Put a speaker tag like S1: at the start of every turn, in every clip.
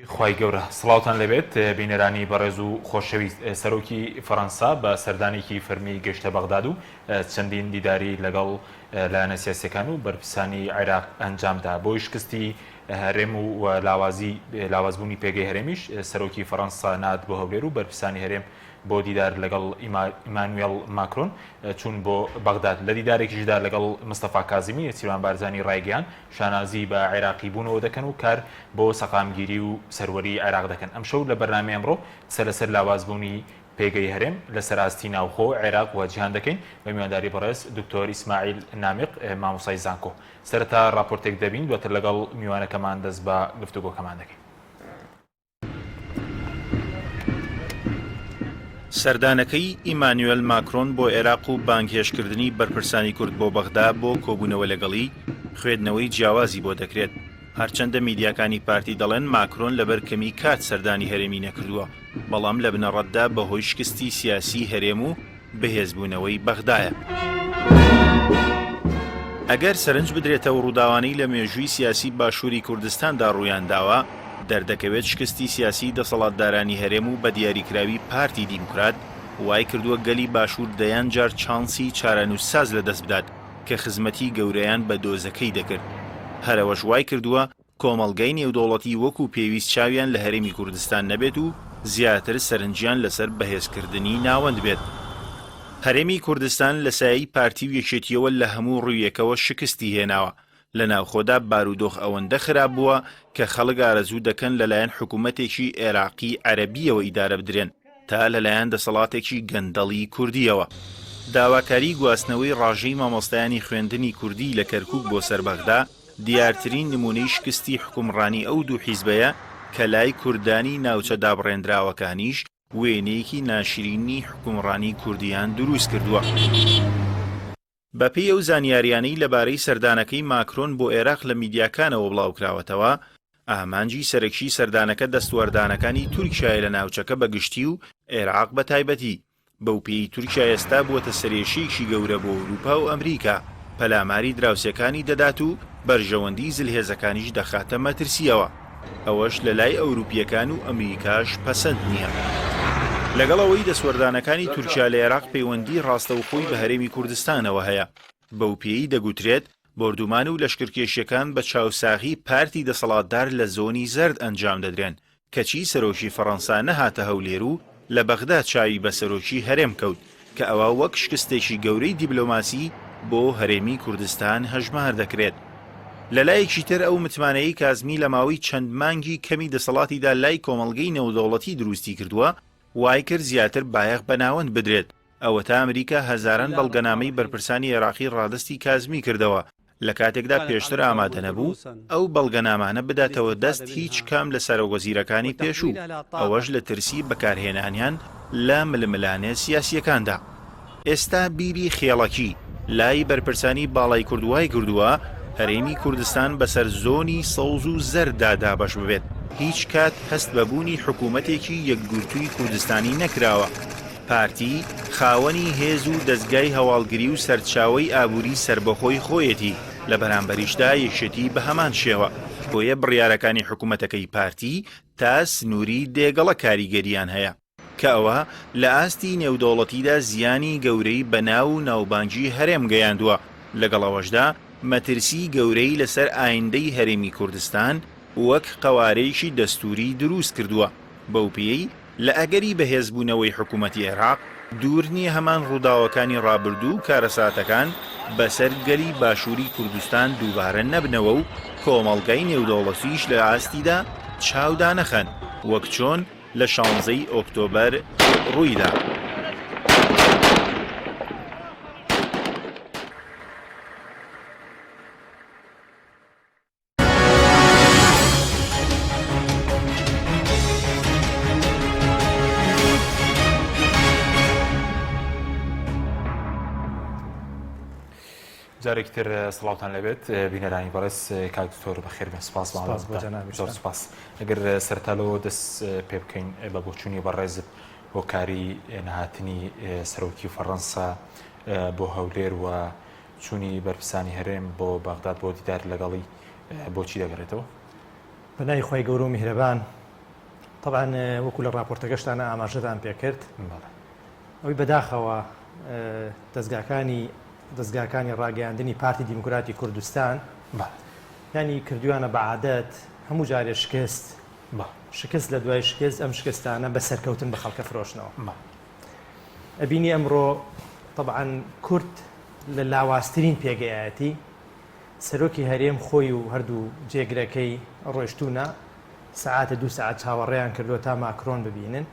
S1: خوای گەورە سڵاوتان لێبێت بینەرانی بەڕێز و خۆشەویست سەرۆکی فەرەنسا بە سەردانێکی فەرمی گەشتە بەغداد و چەندین دیداری لەگەڵ لایەنە سیاسیەکان و بەرپرسانی عێراق ئەنجامدا بۆی شکستی هەرێم و لاوازی لاوازبوونی پێگەی هەرێمیش سەرۆکی فەرەنسا نات بۆ هەولێر و بەرپرسانی هەرێم بۆ دیدار لەگەڵ ئیمانوێڵ ماکرۆن چوون بۆ بەغداد. لە دیدارێکیشدا لەگەڵ مستەفا کازمی، نێچیروان بارزانی ڕایگەیاند، شانازی بە عێراقی بوونەوە دەکەن و کار بۆ سەقامگیری و سەروەریی عێراق دەکەن. ئەمشەو لە بەرنامەی ئەمڕۆ قسە لەسەر لاوازبوونی پێگەی هەرێم لەسەر ئاستی ناوخۆ، عێراق و جیهان دەکەین بە میوانداری بەڕێز دکتۆر ئیسماعیل نامیق مامۆستای زانکۆ. سەرەتا ڕاپۆرتێک دەبین دواتر لەگەڵ میوانەکەمان دەست بە گفتوگۆکەمان دەکەین.
S2: سەردانەکەی ئیمانوێل ماکرۆن بۆ عێراق و بانگهێشتکردنی بەرپرسانی کورد بۆ بەغدا بۆ کۆبوونەوە لەگەڵی، خوێندنەوەی جیاوازی بۆ دەکرێت. هەرچەندە میدیاکانی پارتی دەڵێن ماکرۆن لەبەر کەمی کات سەردانی هەرێمی نەکردووە، بەڵام لە بنەڕەتدا بەهۆی شکستی سیاسیی هەرێم و بەهێزبوونەوەی بەغدایە. ئەگەر سەرنج بدرێتە ئەو ڕووداوانەی لە مێژووی سیاسی باشووری کوردستاندا ڕوویانداوە، دەردەکەوێت شکستی سیاسیی دەسەڵاتدارانی هەرێم و بەدیاریکراوی پارتی دیموکرات وایکردووە گەلی باشوور دەیان جار چانسی چارەنووسساز لەدەست بدات کە خزمەتی گەورەیان بە دۆزەکەی دەکرد. هەرئەوەش وایکردووە کۆمەڵگای نێودەوڵەتی وەکو پێویست چاویان لە هەرێمی کوردستان نەبێت و زیاتر سەرنجیان لەسەر بەهێزکردنی ناوەند بێت. هەرێمی کوردستان لە سایەی پارتی و یەکێتییەوە لە هەموو ڕوویەکەوە شکستی هێناوە، لە ناوخۆدا بارودۆخ ئەوەندە خراپ بووە کە خەڵک ئارەزوو دەکەن لەلایەن حکومەتێکی عێراقی عەرەبییەوە ئیدارە بدرێن تا لەلایەن دەسەڵاتێکی گەندەڵی کوردییەوە. داواکاریی گواستنەوەی ڕاژەی مامۆستایانی خوێندنی کوردی لە کەرکوک بۆ سەر بەغدا دیارترین نموونەی شکستی حوکمڕانی ئەو دوو حیزبەیە کە لای کوردانی ناوچە دابڕێندراوەکانیش وێنەیەکی ناشرینی حوکمڕانی کوردیان دروست کردووە. بەپێی ئەو زانیاریانەی لەبارەی سەردانەکەی ماکرۆن بۆ ئێراق لە میدیاکانەوە بڵاوکراوەتەوە، ئامانجی سەرەکیی سەردانەکە دەستوەردانەکانی تورکیایە لە ناوچەکە بە گشتی و ئێراق بە تایبەتی، بەو پێیەی تورکیا ئێستا بووەتە سەرێشەیەکی گەورە بۆ ئەوروپا و ئەمریکا، پەلاماری دراوسێکانی دەدات و بەرژەوەندیی زلهێزەکانیش دەخاتە مەترسییەوە. ئەوەش لە لای ئەوروپییەکان و ئەمریکاش پەسەند نییە. لەگەڵ ئەوەی دەستوەردانەکانی تورکیا لە ئێراق پەیوەندیی ڕاستەوخۆی بە هەرێمی کوردستانەوە هەیە، بەو پێیەی دەگوترێت بۆردومان و لەشکرکێشییەکان بە چاوساغی پارتی دەسەڵاتدار لە زۆنی زەرد ئەنجام دەدرێن، کەچی سەرۆکی فەڕەنسا نەهاتە هەولێر و لە بەغدا چاوی بە سەرۆکی هەرێم کەوت، کە ئەوە وەک شکستێکی گەورەی دیبلۆماسی بۆ هەرێمی کوردستان هەژمار دەکرێت. لە لایەکی تر ئەو متمانەیەی کازمی لە ماوەی چەند مانگی کەمی دەسەڵاتیدا لای کۆمەڵگەی نێودەوڵەتی دروستی کردووە، وایکرد زیاتر بایەخ بە ناوەند بدرێت، ئەوەتا ئەمریکا هەزاران بەڵگەنامەی بەرپرسانی عێراقی ڕادەستی کازمی کردەوە، لە کاتێکدا پێشتر ئامادەنەبوو ئەو بەڵگەنامانە بداتەوە دەست هیچ کام لە سەرۆکوەزیرەکانی پێشوو، ئەوەش لە ترسی بەکارهێنانیان لە ململانێ سیاسییەکاندا. ئێستا بیری خێڵەکی لای بەرپرسانی باڵای کورد وای کردووە هەرێمی کوردستان بەسەر زۆنی سەوز و زەرددا دابەش ببێت، هیچ کات هەست بە بوونی حکوومەتێکی یەکگرتووی کوردستانی نەکراوە. پارتی خاوەنی هێز و دەزگای هەواڵگری و سەرچاوەی ئابووری سەربەخۆی خۆیەتی، لە بەرامبەریشدا یەکێتی بە هەمان شێوە، بۆیە بڕیارەکانی حکوومەتەکەی پارتی تا سنووری دێگەڵە کاریگەرییان هەیە، کە ئەوە لە ئاستی نێودەوڵەتیدا زیانی گەورەی بە ناو و ناوبانگی هەرێم گەیاندووە، لەگەڵ ئەوەشدا مەترسیی گەورەی لەسەر ئایندەی هەرێمی کوردستان وەک قەوارەیەکی دەستووری دروست کردووە، بەوپێیەی لە ئەگەری بەهێزبوونەوەی حکوومەتی عێراق، دوور نییە هەمان ڕووداوەکانی ڕابردوو و کارەساتەکان بەسەر گەلی باشووری کوردستان دووبارە نەبنەوە و کۆمەڵگای نێودەوڵەتیش لە ئاستیدا چاو دانەخەن وەک چۆن لە شانزەی ئۆکتۆبەر ڕوویدا.
S1: جارێکی تر سڵاوتان لەبێت بینەرانی بەڕێز کاک دکتۆر بەخێر بێن سپاس زۆر سپاس ئەگەر سەرەتا لەوە دەست پێ بکەین بە بۆچوونی بەڕێزت هۆکاری نەهاتنی سەرۆکی فەڕەنسا بۆ هەولێر و چوونی بەرپرسانی هەرێم بۆ بەغداد بۆ دیدار لەگەڵی بۆچی دەگەڕێتەوە؟
S3: بە ناوی خوای گەورە و میهرەبان. تەبعەن وەکو لە ڕاپۆرتەکەشتانە ئاماژەتان پێکرد ئەوەی بەداخەوە دەزگاکانی دەزگاکانی ڕاگەیاندنی پارتی دیموکراتی کوردستان یانی کردویانە بە عادەت هەموو جارێ شکست شکست لە دوای شکست ئەم شکستانە بە سەرکەوتن بە خەڵکە فرۆشنەوە ئەبینی ئەمڕۆ طبعا کورد لە لاوازترین پێگەیەتی سەرۆکی هەرێم خۆی و هەردوو جێگرەکەی ڕۆیشتوونە، سەعاتە دوو سەعات چاوەڕێیان کردووە تا ماکرۆن ببینن.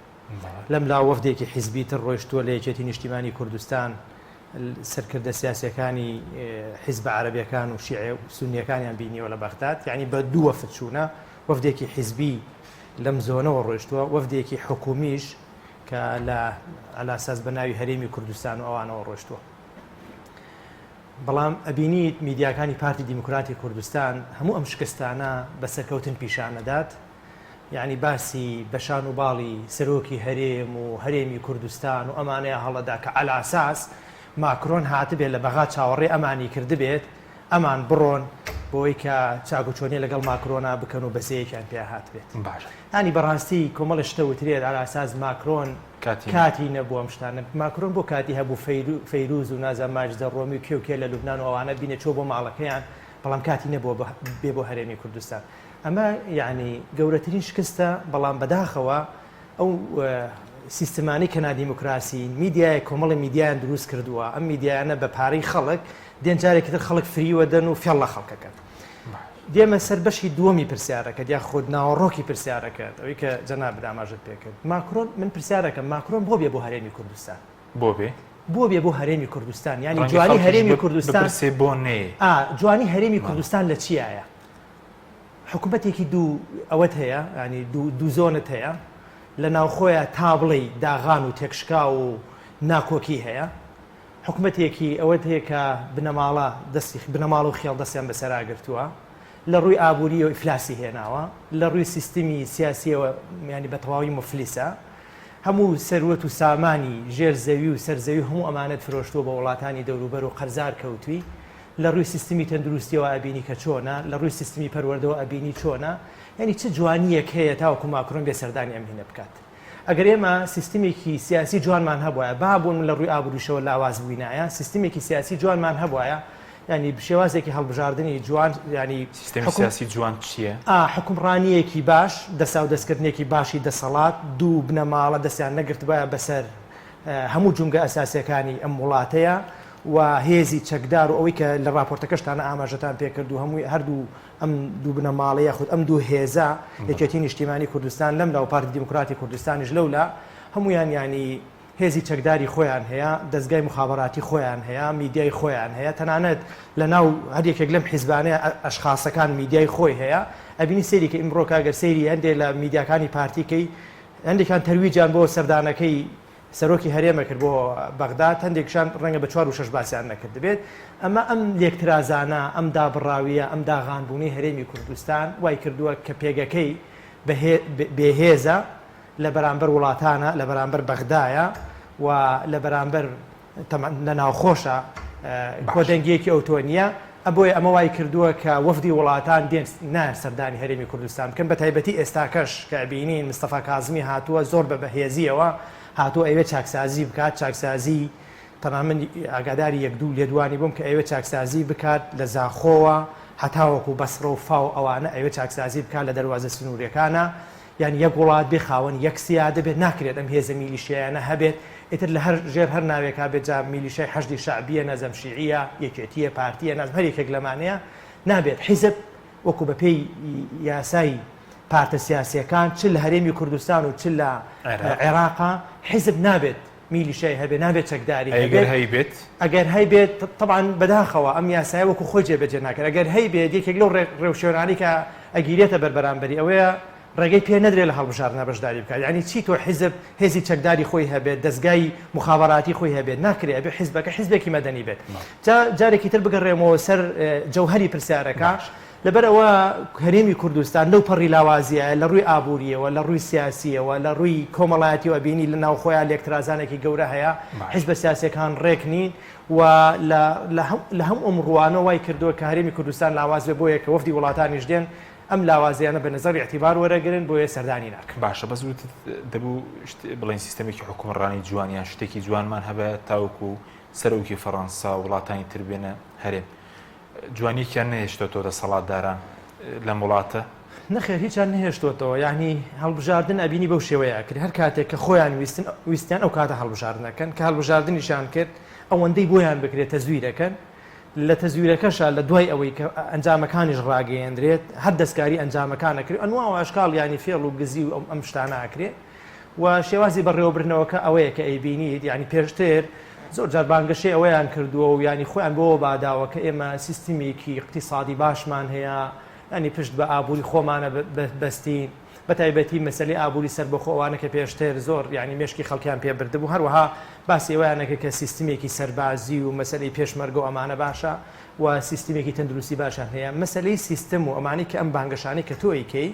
S3: لەم لاوە وەفدێکی حیزبی تر ڕۆیشتووە لە یەکێتی نیشتیمانی کوردستان، سەرکردە سیاسیەکانی حیزبە عەرەبیەکان و شیعە و سونیەکانیان بینیوە لە بەغداد، یانی بە دوو وەفد چوونە، وەفدێکی حیزبی لەم زۆنەوە ڕۆیشتووە، وەفدێکی حکومیش کە لە عەلاساس بە ناوی هەرێمی کوردستان و ئەوانەوە ڕۆیشتووە. بەڵام ئەبینیت میدیاکانی پارتی دیموکراتی کوردستان هەموو ئەم شکستانە بە سەرکەوتن پیشان ئەدات، یەعنی باسی بە شان و باڵی سەرۆکی هەرێم و هەرێمی کوردستان و ئەمانەیان هەڵەدا کە عەلاساس ماکرۆن هاتبێت لە بەغا چاوەڕێ ئەمانی کردبێت ئەمان بڕۆن بۆی کە چاک و چۆنیە لەگەڵ ماکرۆنا بکەن و بەزەیەکیان پیا هاتبێت.
S1: باشە.
S3: یانی بەڕاستی کۆمەڵێ شتە وترێت عەلاساس ماکرۆن
S1: کاتی
S3: کاتی نەبوو ئەم شتانە ماکرۆن بۆ کاتی هەبوو فەیروز و نازانم ماجدە ڕۆمی و کێ و کێ لە لوبنان و ئەوانە بینێ چووە بۆ ماڵەکەیان بەڵام کاتی نەبووە بێ بۆ هەرێمی کوردستان ئەمە یعنی گەورەترین شکستە بەڵام بەداخەوە ئەو سیستمانی کە نادیموکراسین میدیایە کۆمەڵی میدیایان دروست کردووە ئەم میدیایانە بە پارەی خەڵک دێن جارێکی تر خەڵک فریوە دەن و فێڵ لە خەڵکەکەن. دێمە سەر بەشی دووەمی پرسیارەکەت یاخود ناوەڕۆکی پرسیارەکەت ئەوەی کە جەنابت ئاماژەت پێکرد ماکرۆن من پرسیارەکەم ماکرۆن بۆ بێ بۆ هەرێمی کوردستان؟
S1: بۆ بێ؟
S3: بۆ بێ بۆ هەرێمی کوردستان یانی
S1: ڕەنگە
S3: جوانی
S1: خەڵکیش
S3: هەرێمی کوردستان
S1: بپرسێ بۆ نێ؟
S3: ئا جوانی هەرێمی کوردستان لە چیایە؟ حکوومەتێکی دوو ئەوەت هەیە ینی دوو دوو زۆنت هەیە لە ناوخۆیە تا بڵێی داغان و تێکشکاو و ناکۆکی هەیە حکومەتێکی ئەوەت هەیە کە بنەماڵە دەستی بنەماڵە و خێڵ دەستیان بەسەرا گرتووە، لە ڕووی ئابوورییەوە ئیفلاسی هێناوە، لە ڕووی سیستمی سیاسییەوە یانی بە تەواوی موفلیسە، هەموو سەروەت و سامانی ژێر زەوی و سەر زەوی و هەموو ئەمانەت فرۆشتووە بە وڵاتانی دەوروبەر و قەرزار کەوتووی، لە ڕووی سیستمی تەندروستییەوە ئەبینی کە چۆنە، لە ڕووی سیستمی پەروەردەوە ئەبینی چۆنە، یانی چ جوانییەک هەیە تاوەکو ماکرۆن بێ سەردانی ئەم هینە بکات؟ ئەگەر ئێمە سیستمێکی سیاسی جوانمان هەبوایە، با بۆ من لە ڕووی ئابووریشەوە لاواز بووینایە، سیستمێکی سیاسی جوانمان هەبوایە، یانی شێوازێکی هەڵبژاردنی جوان، یانی
S1: سیستمی سیاسی جوان چییە؟
S3: ئا، حوکمڕانییەکی باش، دەساودەستکردنێکی باشی دەسەڵات، دوو بنەماڵە دەستیان نەگرتبایە بەسەر هەموو جومگە ئەساسییەکانی ئەم وڵاتەیە و هێزی چەکدار و ئەوەی کە لە ڕاپۆرتەکەشتانە ئاماژەتان پێکرد و هەمووی هەردوو ئەم دوو بنەماڵە یاخود ئەم دوو هێزە، یەکێتی نیشتیمانی کوردستان لەم لا و پارتی دیموکراتی کوردستانیش لەو لا، هەموویان یانی هێزی چەکداری خۆیان هەیە، دەزگای موخابەراتی خۆیان هەیە، میدیای خۆیان هەیە، تەنانەت لە ناو هەر یەکێک لەم حیزبانەیە ئەشخاسەکان میدیای خۆی هەیە، ئەبینی سەیری کە ئیمڕۆکە گەر سەیری هەندێ لە میدیاکانی پارتی کەی هەندێکیان تەرویجیان بۆ سەردانەکەی سەرۆکی هەرێمە کرد بۆ بەغداد، هەندێکیشان ڕەنگە بە چوار وشەش باسیان نەکردبێت. ئەمە ئەم لێکترازانە، ئەم دابڕاوییە، ئەم داغانبوونەی هەرێمی کوردستان وای کردووە کە پێگەکەی بێهێزە لە بەرامبەر وڵاتانە، لە بەرامبەر بەغدایە و لە بەرامبەر لە ناوخۆشە کۆدەنگییەکی ئەوتۆ نییە. بۆیە ئەمە وای کردووە کە وەفدی وڵاتان دێن نایەن سەردانی هەرێمی کوردستان بکەن، بەتایبەتی ئێستاکەش کە ئەبینین مستەفا کازمی هاتووە زۆر بە بەهێزییەوە هاتووە ئەیەوێت چاکسازی بکات، چاکسازی تەنها من ئاگاداری یەک دوو لێدوانی بووم کە ئەیەوێت چاکسازی بکات لە زاخۆوە هەتاوەکو بەسڕە و فاو ئەوانە ئەیەوێت چاکسازی بکات لە دەروازە سنووریەکانە یان یەک وڵات بێ خاوەن یەک سیادە بێت ناکرێت ئەم هێزە میلیشیایانە هەبێت ئیتر لە هەر ژێر هەر ناوێکا بێت جا میلیشای حەشدی شەعبیە نازم شیعیە یەکێتیە پارتیە نازم هەر یەکێک لەمانەیە نابێت حیزب وەکو بە پێی یاسای پارتە سیاسیەکان چ لە هەرێمی کوردستان و چ لە عێراقا حیزب نابێت میلیشای هەبێ نابێت چەکداری
S1: ئەگەر هەیبێت؟
S3: ئەگەر هەیبێت تەبعەن بەداخەوە ئەم یاسایە وەکو خۆی جێبەجێ ناکرێت ئەگەر هەیبێت یەکێک لەو ڕێوشوێنانەی کە ئەگیرێتە بەر بەرامبەری ئەوەیە ڕێگەی پێ نەدرێت لە هەڵبژاردنە بەشداری بکات یعنی چی تۆ حیزب هێزی چەکداری خۆی هەبێت دەزگای مخابراتی خۆی هەبێت ناکرێت ئەبێ حیزبەکە حیزبێکی مەدەنی بێت جا جارێکی تر بگەڕێمەوە سەر جەوهەری پرسیارەکە لەبەر ئەوە هەرێمی کوردستان لەو پەڕی لاوازیایە لە ڕووی ئابوورییەوە، لە ڕووی سیاسییەوە، لە ڕووی کۆمەڵایەتیەوە ئەبینی لە ناوخۆیا لێکترازانێکی گەورە هەیە، حیزبە سیاسییەکان ڕێک نین و لە لە هەموو ئەم ڕووانە وای کردووە کە هەرێمی کوردستان لاواز بێ بۆیە کە وەفدی وڵاتانیش دێن. ئەم لاوازیانە بە نەزەڕی ئیعتیبار وەرەگرن بۆیە سەردانی ناکەن.
S1: باشە بەس وتت دەبوو بڵێین سیستەمێکی حوکمڕانی جوان یان شتێکی جوانمان هەبایە تاوەکو سەرۆکی فەڕەنسا و وڵاتانی تر بێنە هەرێم. جوانیەکیان نەهێشتۆتەوە دەسەڵاتداران لەم وڵاتە؟
S3: نەخێر هیچیان نەهێشتۆتەوە یانی هەڵبژاردن ئەبینی بەو شێوەیە ئەکرێ هەر کاتێک کە خۆیان ویستن ویستیان ئەو کاتە هەڵبژاردن ئەکەن کە هەڵبژاردنیشیان کرد ئەوەندەی بۆیان بکرێت تەزویر ئەکەن لە تەزویرەکەشا لە دوای ئەوەی کە ئەنجامەکانیش ڕاگەیەندرێت هەر دەستکاری ئەنجامەکان ئەکرێ ئەنوا و ئەشکاڵ یانی فێڵ و گزی و ئەم شتانە ئەکرێ و شێوازی بەڕێوەبردنەوەکە ئەوەیە کە ئەیبینیت یانی پێشتر زۆر جار بانگەشەی ئەوەیان کردووە و یانی خۆیان بەوە باداوە کە ئێمە سیستمێکی ئیقتیسادی باشمان هەیە یانی پشت بە ئابووری خۆمانە بەستین بە تایبەتی مەسەلەی ئابووری سەربەخۆ ئەوانە کە پێشتر زۆر یانی مێشکی خەڵکیان پێ بردبوو هەروەها باسی ئەوەیان ئەکرد کە سیستمێکی سەربازی و مەسەلەی پێشمەرگە و ئەمانە باشە و سیستمێکی تەندروستی باشیان هەیە مەسەلەی سیستم و ئەمانەی کە ئەم بانگەشانەی کە تۆ ئەیکەی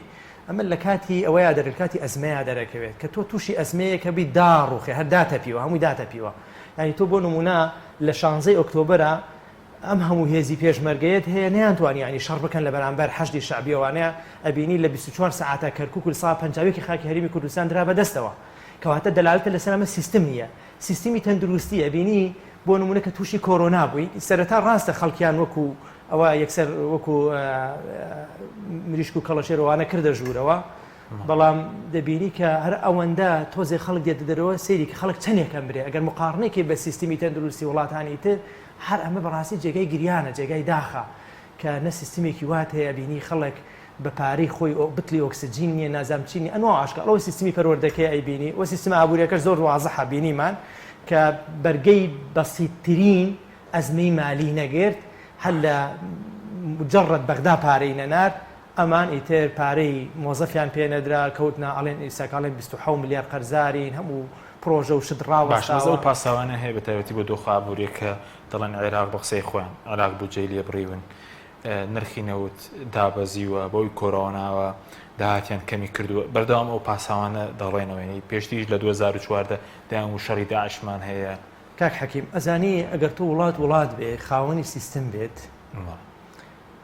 S3: ئەمە لە کاتی ئەوەیا دەر لە کاتی ئەزمەیا دەرەکەوێت کە تۆ تووشی ئەزمەیەک هەبی داڕوخێ هەر داتەپیوە هەمووی داتەپیوە یانی تۆ بۆ نمونە لە شانزەی ئۆکتۆبەرە ئەم هەموو هێزی پێشمەرگەیەت هەیە نەیانتوانی یانی شەڕ بکەن لە بەرامبەر حەشدی شەعبی ئەوانەیە ئەبینی لە 24 سەعاتا کەرکوک و سا پەنجاویەکی خاکی هەرێمی کوردستان درا بەدەستەوە کەواتە دەلالەتە لەسەر ئەمە سیستم نییە سیستمی تەندروستی ئەبینی بۆ نمونە کە تووشی کۆرۆنا بووی سەرەتا ڕاستە خەڵکیان وەکو ئەوە یەکسەر وەکو مریشک و کەڵەشێر ئەوانە کردە ژوورەوە بەڵام دەبینی کە هەر ئەوەندە تۆزێ خەڵک دێتە دەرەوە سەیری کە خەڵک چەندێک ئەمرێ ئەگەر مقارنێکی بە سیستمی تەندروستی وڵاتانی تر هەر ئەمە بەڕاستی جێگای گریانە جێگای داخە کە نە سیستمێکی وات هەیە بینی خەڵک بە پارەی خۆی بتلی ئۆکسجین نییە نازام چی نیە ئەنوا ئاشکال ئەوە سیستمی پەروەردەکەی ئەیبینی وە سیستمە ئابووریەکەش زۆر وازحە بینیمان کە بەرگەی بەسیتترین ئەزمەی مالی نەگرت هەر لە مجرد بەغدا پارەی نەنارد ئەمان ئیتر پارەی مۆزەفیان پێ نەدرا کەوتنە ئەڵێن ئیستا ئەڵێن 27 ملیار قەرزارین هەموو پرۆژە و شت
S1: باشە بەس ئەو
S3: ڕاوەستاوە.
S1: پاساوانە هەیە بە تایبەتی بۆ دۆخە ئابووریە کە دەڵێن عێراق بە قسەی خۆیان عێراق بودجەی لێ بڕیون نرخی نەوت دابەزیوە بەوی کۆرۆناوە داهاتیان کەمی کردووە بەردەوام ئەو پاساوانە دەڵێنەوە یعنی پێشتریش لە 2014 دەیان و شەڕی داعشمان هەیە
S3: کاک حەکیم ئەزانی ئەگەر تۆ وڵات وڵات بێ خاوەنی سیستم بێت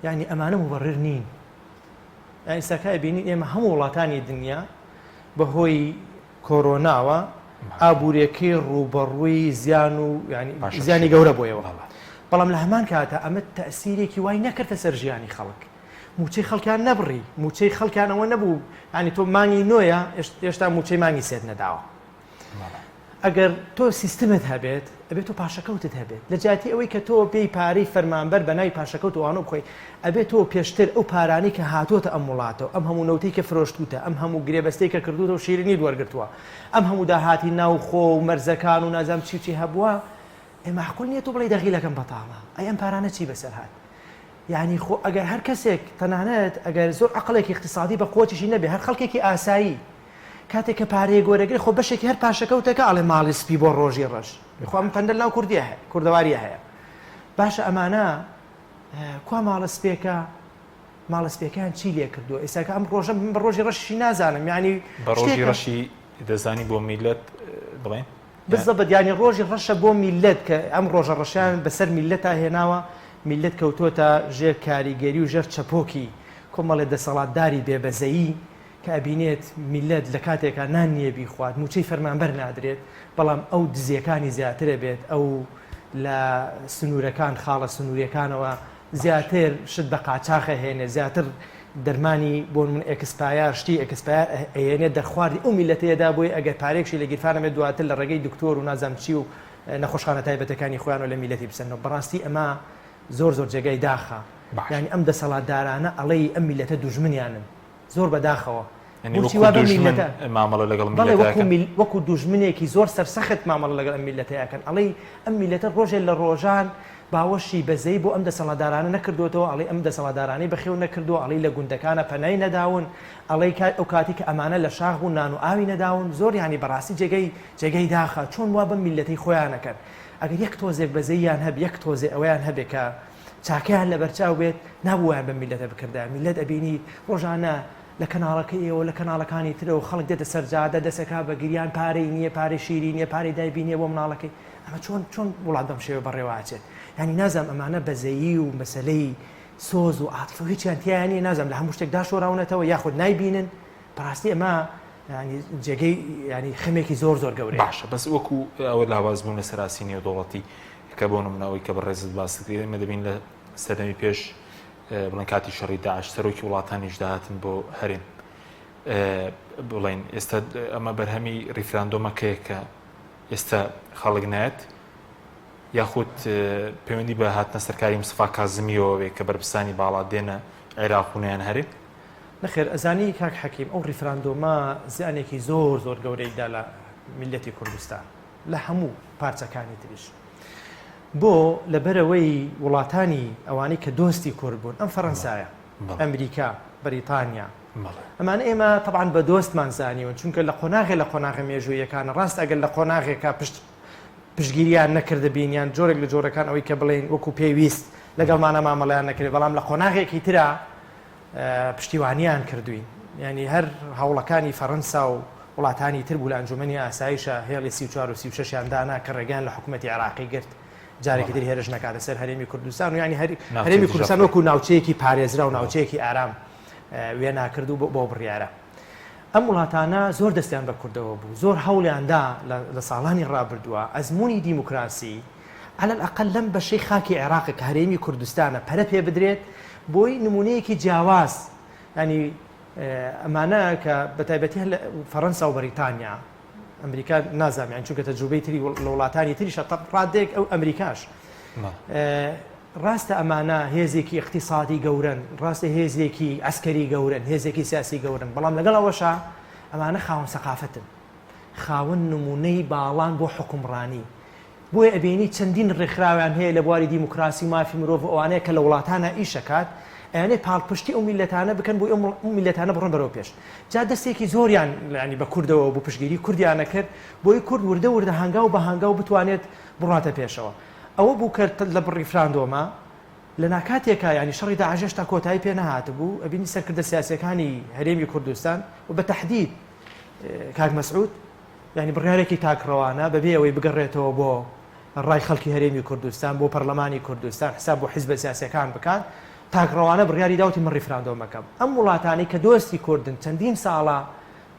S3: یعنی ئەمانە مبرر نین یعنی ئێستا ئەبینین ئێمە هەموو وڵاتانی دنیا بەهۆی کۆرۆناوە ئابوورێکەی ڕووبەڕووی زیان و یعنی زیانی گەورە بۆیەوە بەڵام لە هەمان کاتە ئەمە تەسیرێکی وای نەکردە سەر ژیانی خەڵک موچەی خەڵکیان نەبڕی موچەی خەڵکیانەوە نەبوو ینی تۆ مانگی نۆیە هێشتا موچەی مانگی سێت نەداوە ئەگەر تۆ سیستمت هەبێت ئەبێت تۆ پاشەکەوتت هەبێت لە جیاتی ئەوەی کە تۆ بێی پارەی فەرمانبەر بە ناوی پاشەکەوت و ئەوانە بخۆی ئەبێت تۆ پێشتر ئەو پارانەی کە هاتۆتە ئەم وڵاتەوە ئەم هەموو نەوتەی کە فرۆشتوتە ئەم هەموو گرێبەستەی کە کردوتە و شیرینیت وەرگرتووە ئەم هەموو داهاتی ناوخۆ و مەرزەکان و نازانم چی و چی هەبووە ئێ مەعقول نییە تۆ بڵێی دەغیلەکەم بەتاڵە ئەی ئەم پارانە چی بەسەر هات یانی خۆ ئەگەر هەر کەسێک تەنانەت ئەگەر زۆر عەقڵێکی ئیقتیسادی بە قوتیشی نەبێ هەر خەڵکێکی ئاسایی کاتێک کە پارەیەک وەرەگرێ خۆ بەشێکی هەر پاشەکەوتەکە ئەڵێ ماڵی سپی بۆ ڕۆژی ڕەش خۆ ئەم پەندە لەناو کوردیە هەیە کوردەواریە هەیە باشە ئەمانە کوا ماڵە سپێکە ماڵە سپێکان چی لێ کردووە ئێستاکە ئەم ڕۆژە من بە ڕۆژی ڕەشی نازانم یعنی
S1: بە ڕۆژی ڕەشی دەزانی بۆ میلەت بڵێن
S3: بزەبت یانی ڕۆژی ڕەشە بۆ میلەت کە ئەم ڕۆژە ڕەشیان بەسەر میلەتا هێناوە میلەت کەوتۆتە ژێر کاریگەری و ژێر چەپۆکی کۆمەڵێ دەسەڵاتداری بێبەزەیی کە ئەبینێت میللەت لە کاتێکا نان نیە بیخوات موچەی فەرمانبەر نادرێت بەڵام ئەو دزیەکانی زیاتر ئەبێت ئەو لە سنورەکان خاڵە سنوریەکانەوە زیاتر شت بە قاچاخ ئەهێنێت زیاتر دەرمانی بۆ نمونە expire شتی expire ئەهێنێت دەرخواردی ئەو میللەتەیەدا بۆیە ئەگەر پارەیەکشی لە گیرفانە بێت دواتر لە ڕێگەی دکتۆر و نازانم چی و نەخۆشخانە تایبەتەکانی خۆیانەوە لە میللەتی بسەننەوە بەڕاستی ئەمە زۆر زۆر جێگای داخە یانی ئەم دەسەڵاتدارانە ئەڵێی ئەم میللەتە دوژمنیانن زۆر بەداخەوە
S1: یعنی وەکو دوژمن مامەڵە لەگەڵ
S3: بەڵێ وەکو میل وەکو دوژمنێکی زۆر سەرسەخت مامەڵە لەگەڵ ئەم میللەتە ئەکەن ئەڵێی ئەم میللەتە ڕۆژێ لە ڕۆژان باوەشی بەزەی بۆ ئەم دەسەڵاتدارانە نەکردوێتەوە ئەڵێ ئەم دەسەڵاتدارانەی بەخێو نەکردووە ئەڵێی لە گوندەکانە پەنای نەداون ئەڵێی ئەو کاتی کە ئەمانە لە شاخ بوون نان و ئاوی نەداون زۆر یانی بەڕاستی جێگەی جێگەی داخە چۆن وا بەم میللەتەی خۆیانەکەن ئەگەر یەک تۆزێک بەزەییان هەبێ یەک تۆزێ ئەوەیان هەبێ کە چاکەیان لەبەرچاو بێت نابوو وایان بەم میللەتە بکردایە میللەت ئەبینی ڕۆژانە لە کەناڵەکەی ئێوە لە کەناڵەکانی ترەوە خەڵک دێتە سەر جادە دەسەکا بە گریان پارەی نییە پارەی شیری نییە پارەی دایبی نییە بۆ مناڵەکەی ئەمە چۆن چۆن وڵات بەم شێوە بەڕێوە ئەچێت یانی نازانم ئەمانە بەزەیی و مەسەلەی. سۆز و عاتفە و هیچیان تیایا نییە نازانم لە هەموو شتێک داشۆراونەتەوە یاخود نایبینن بەڕاستی ئەمە ینی جێگەی ینی خەمێکی زۆر زۆر گەورەیە.
S1: باشە بەس وەکو ئەوە لاواز بوون لەسەر ئاستی نێودەوڵەتی کە بۆ نمونە ئەوەی کە بەڕێزت باست کرد ئێمە دەبین لە سەردەمی پێش بڵێن کاتی شەڕی داعش سەرۆکی وڵاتانیش داهاتن بۆ هەرێم بڵێن ئێستا ئەمە بەرهەمی ڕیفراندۆمەکەیە کە ئێستا خەڵک نایەت یاخود پەیوەندی بە هاتنە سەرکاری مستەفا کازمیەوە بێ کە بەرپرسانی باڵا دێنە عێراق و نایەن هەرێم؟
S3: نەخێر ئەزانی کاک حەکیم ئەو ڕیفراندۆمە زیانێکی زۆر زۆر گەورەی دا لە میللەتی کوردستان لە هەموو پارچەکانی تریش بۆ لەبەرەوەی وڵاتانی ئەوانەی کە دۆستی کورد بوون ئەم فەرەنسایە ئەمریکا بەریتانیا ئەمانە ئێمە تەبعەن بە دۆستمان زانیون چونکە لە قۆناغێ لە قۆناغە مێژوویەکان ڕاست ئەگەر لە قۆناغێکا پشت پشتگیریان نەکردبین یان جۆرێک لە جۆرەکان ئەوەی کە بڵێین وەکو پێویست لەگەڵمانە مامەڵەیان نەکرێت بەڵام لە قۆناغێکی ترا پشتیوانیان کردوین ینی هەر هەوڵەکانی فەرەنسا و وڵاتانی تر بوو لە ئەنجومەنی ئاسایشە هێڵی 34 و 36یان دانا کە ڕێگەیان لە حکوومەتی عێراقی گرت جارێکی تر هێرش نەکاتە سەر هەرێمی کوردستان و ینی هەرێمی کوردستان وەکو ناوچەیەکی پارێزرا و ناوچەیەکی ئارام وێنا کرد و بۆ بڕیارە. ئەم وڵاتانە زۆر دەستیان بە کوردەوە بوو، زۆر هەوڵیان دا لە ساڵانی ڕابردووە ئەزموونی دیموکراسی علی الاقل لەم بەشەی خاکی عێراق کە هەرێمی کوردستانە پەرە پێ بدرێت بۆی نموونەیەکی جیاواز ینی ئەمانە کە بە تایبەتی هەر لە فەڕەنسا و بەریتانیا ئەمریکا نازانم یان چونکە تەجروبەی تری لە وڵاتانی تریشە تەپ ڕادەیەک ئەو ئەمریکاش ڕاستە ئەمانە هێزێکی اقتصادی گەورن ڕاستە هێزێکی عسکەری گەورن هێزێکی سیاسی گەورن بەڵام لەگەڵ ئەوەشا ئەمانە خاوەن سەقافتن خاوەن نمونەی باڵان بۆ حکومڕانی بۆیە ئەبینی چەندین ڕێکخراویان هەیە لە بواری دیموکراسی و مافی مرۆڤ و ئەوانەیە کە لە وڵاتانا ئیش ئەکات ئەیانێ پاڵپشتی ئەو میللەتانە بکەن بۆی ئەو میللەتانە بڕۆن بەرەو پێش جا دەستێکی زۆریان یانی بە کوردەوە بوو پشتگیری کوردیان ئەکرد بۆی کورد وردە وردە هەنگاو بە هەنگاو بتوانێت بڕاتە پێشەوە ئەوە بوو کە لە ڕیفراندۆمە لە ناکاتێکا یانی شەڕی داعش هێشتا کۆتایی پێ نەهاتبوو ئەبینی سەرکردە سیاسیەکانی هەرێمی کوردستان و بە تەحدید کاک مەسعود یانی بڕیارێکی تاکڕەوانە بەبێ ئەوەی بگەڕێتەوە بۆ ڕای خەڵکی هەرێمی کوردستان، بۆ پەرلەمانی کوردستان، حساب بۆ حیزبە سیاسیەکان بکات، تاکڕەوانە بڕیاری دا وتی من ڕیفراندۆم ئەکەم. ئەم وڵاتانەی کە دۆستی کوردن چەندین ساڵە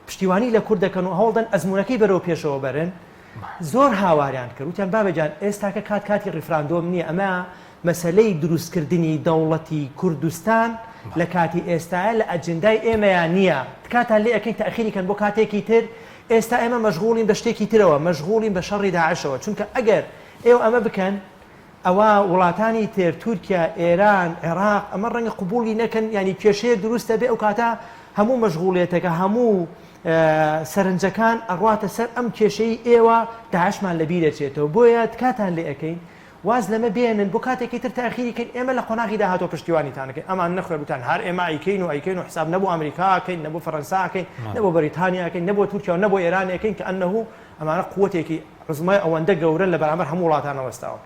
S3: پشتیوانی لە کورد دەکەن و هەوڵدەن ئەزموونەکەی بەرەو پێشەوە بەرن، زۆر هاواریان کرد وتیان بابە گیان ئێستاکە کات کاتی ڕیفراندۆم نییە، ئەمە مەسەلەی دروستکردنی دەوڵەتی کوردستان لە کاتی ئێستایا لە ئەجندای ئێمەیا نییە، تکاتان لێ ئەکەین تەئخیری کەن بۆ کاتێکی تر، ئێستا ئێمە مەشغوڵین بە شتێکی ترەوە، مەشغوڵین بە شەڕی داعشەوە، چونکە ئەگەر ئێوە ئەمە بکەن ئەوا وڵاتانی تر، تورکیا، ئێران، عێراق، ئەمە ڕەنگە قبوڵی نەکەن، یانی کێشەیەک دروست ئەبێ ئەو کاتە هەموو مەشغوڵیەتەکە، هەموو سەرنجەکان ئەڕواتە سەر ئەم کێشەی ئێوە، داعشمان لەبیر ئەچێتەوە، بۆیە تکاتان لێ ئەکەین واز لەمە بێنن بۆ کاتێکی تر تاخیری کەین ئێمە لە قۆناغی داهاتوە پشتیوانیتان ئەکەین ئەمان نەخێر وتیان هەر ئێمە ئەیکەین و ئەیکەین و حساب نە بۆ ئەمریکا ئەکەین نە بۆ فەرەنسا ئەکەین نە بۆ بەریتانیا ئەکەین نە بۆ تورکیا و نە بۆ ئێران ئەکەین کە ئەنەهو ئەمانە قوتێکی عوزمای ئەوەندە گەورەن لە بەرامبەر هەموو وڵاتانە وەستاون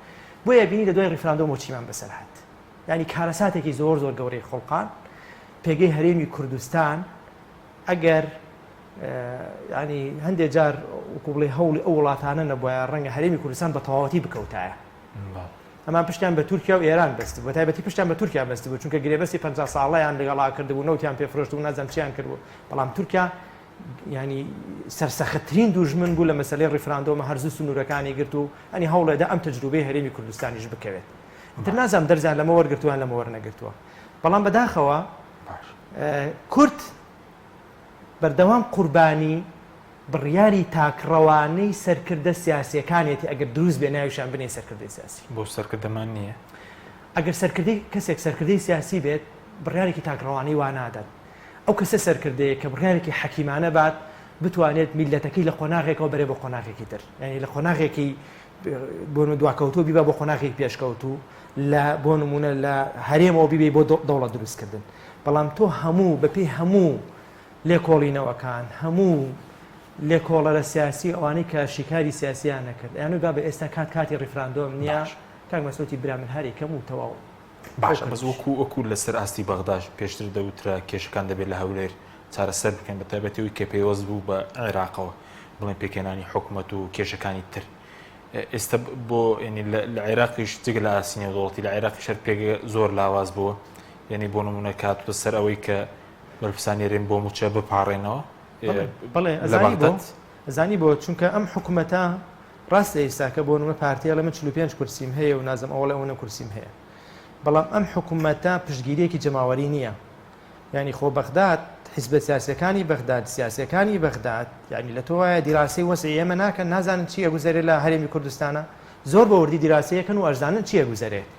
S3: بۆیە بینی لە دوای ڕیفراندۆمەوە چیمان بەسەر هات یعنی کارەساتێکی زۆر زۆر گەورەی خوڵقان پێگەی هەرێمی کوردستان ئەگەر یانی هەندێ جار وەکو بڵێ هەوڵی ئەو وڵاتانە نەبوایە ڕەنگە هەرێمی کوردستان بە تەواوەتی بکەوتایە. ئەمان پشتیان بە تورکیا و ئێران بەستبوو بە تایبەتی پشتیان بە تورکیا بەستبوو چونکە گرێبەستی 50 ساڵەیان لەگەڵا کردبوو نەوتیان پێفرۆشت و نازانم چیان کردبوو بەڵام تورکیا ینی سەرسەختترین دوژمن بوو لە مەسلەی ڕیفراندۆمە هەرزوو سنوورەکانی گرت و ئەنی هەوڵێدا ئەم تەجروبەی هەرێمی کوردستانیش بکەوێت تر نازانم دەرزیان لەمە وەرگرتووان لەمە وەرنەگرتووە بەڵام بەداخەوە کورد بەردەوام قوربانی بڕیاری تاکڕەوانەی سەرکردە سیاسیەکانیەتی ئەگەر دروست بێ ناویشیان بنێی سەرکردەی سیاسی.
S1: بۆ سەرکردەمان نییە؟
S3: ئەگەر سەرکردەی کەسێک سەرکردەی سیاسی بێت بڕیارێکی تاکڕەوانەی وا نادات. ئەو کەسە سەرکردەیە کە بڕیارێکی حەکیمانە بات بتوانێت میللەتەکەی لە قۆناغێکەوە بەرێ بۆ قۆناغێکی تر. یانی لە قۆناغێکی بۆ دواکەوتوو بیبا بۆ قۆناغێکی پێشکەوتوو لە بۆ نموونە لە هەرێمەوە بیبەی بۆ دەوڵەت دروستکردن. بەڵام تۆ هەموو بەپێی هەموو لێکۆڵینەوەکان هەموو لێکۆڵەرە سیاسی ئەوانەی کە شیکاری سیاسیان نەکرد ئەیان وت بابە ئێستا کات کاتی ڕیفراندۆم نییە
S1: باش.
S3: کاک مەسعودی برا من هەر ئەیکەم و تەواو
S1: باشە بەس وەکو وەکو لەسەر ئاستی بەغداش پێشتر دەوترا کێشەکان دەبێت لە هەولێر چارەسەر بکەن بە تایبەتی ئەوی کە پەیوەست بوو بە عێراقەوە بڵێن پێکهێنانی حکومەت و کێشەکانی تر ئێستا بۆ یعنی لە عێراقیش جگە لە ئاستی نێودەوڵەتی لە عێراقیش هەر پێگە زۆر لاواز بووە. یعنی بۆ نمونە کاتوتە سەر ئەوەی کە بەرپرسانی هەرێم بۆ موچە بپاڕێنەوە
S3: بەڵێ ئەزانی بۆ ئەزانی بۆ چونکە ئەم حکوومەتە ڕاستە ئێستاکە بۆ نمونە پارتی ئەڵێ من 45 کورسیم هەیە و نازم ئەوەڵێ ئەوەنە کورسیم هەیە بەڵام ئەم حکوومەتە پشتگیریەکی جەماوەری نییە یانی خۆ بەغداد حیزبە سیاسیەکانی بەغداد سیاسیەکانی بەغداد یانی لە تۆ وایە دیراسەی وەزعی ئێمە ناکەن نازانن چی ئەگوزەرێ لە هەرێمی کوردستانە زۆر بە وردی دیراسەیەکەن و ئەشزانن چی ئەگوزەرێت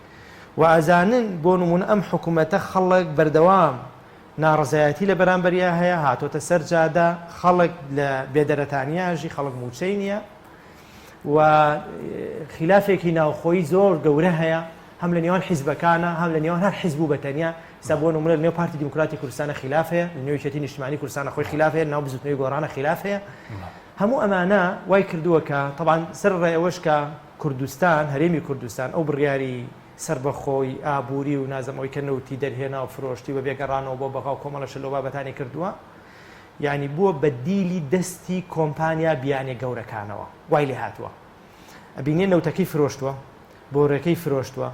S3: و ئەزانن بۆ نمونە ئەم حکوومەتە خەڵک بەردەوام ناڕزایەتی لە بەرامبەریا هەیە هاتۆتە سەر جادە خەڵک لە بێدەرەتانیاژی خەڵک موچەی نییە و خلافێکی ناوخۆیی زۆر گەورە هەیە هەم لە نێوان حیزبەکانە هەم لە نێوان هەر حیزب و بە تەنیا ئێستا بۆ نمونە لە نێو پارتی دیموکراتی کوردستانە خیلاف هەیە لە نێو یەکێتی نیشتمانی کوردستانە خۆی خیلاف هەیە ناو بزوتنەوەی گۆڕانە خیلاف هەیە هەموو ئەمانە وای کردووە کە تەبان سەر ڕێ ئەوەش کە کوردستان هەرێمی کوردستان ئەو بڕیاری سەربەخۆی ئابووری و نازم ئەوەی کە نەوتی دەرهێنا و فرۆشتی بە بێگەڕانەوە بۆ بەغا و کۆمەڵە شەلۆ بابەتانی کردووە یعنی بووە بە دیلی دەستی کۆمپانیا بیانێ گەورەکانەوە وای لێ هاتووە ئەبینێ نەوتەکەی فرۆشتووە بۆرەکەی فرۆشتوە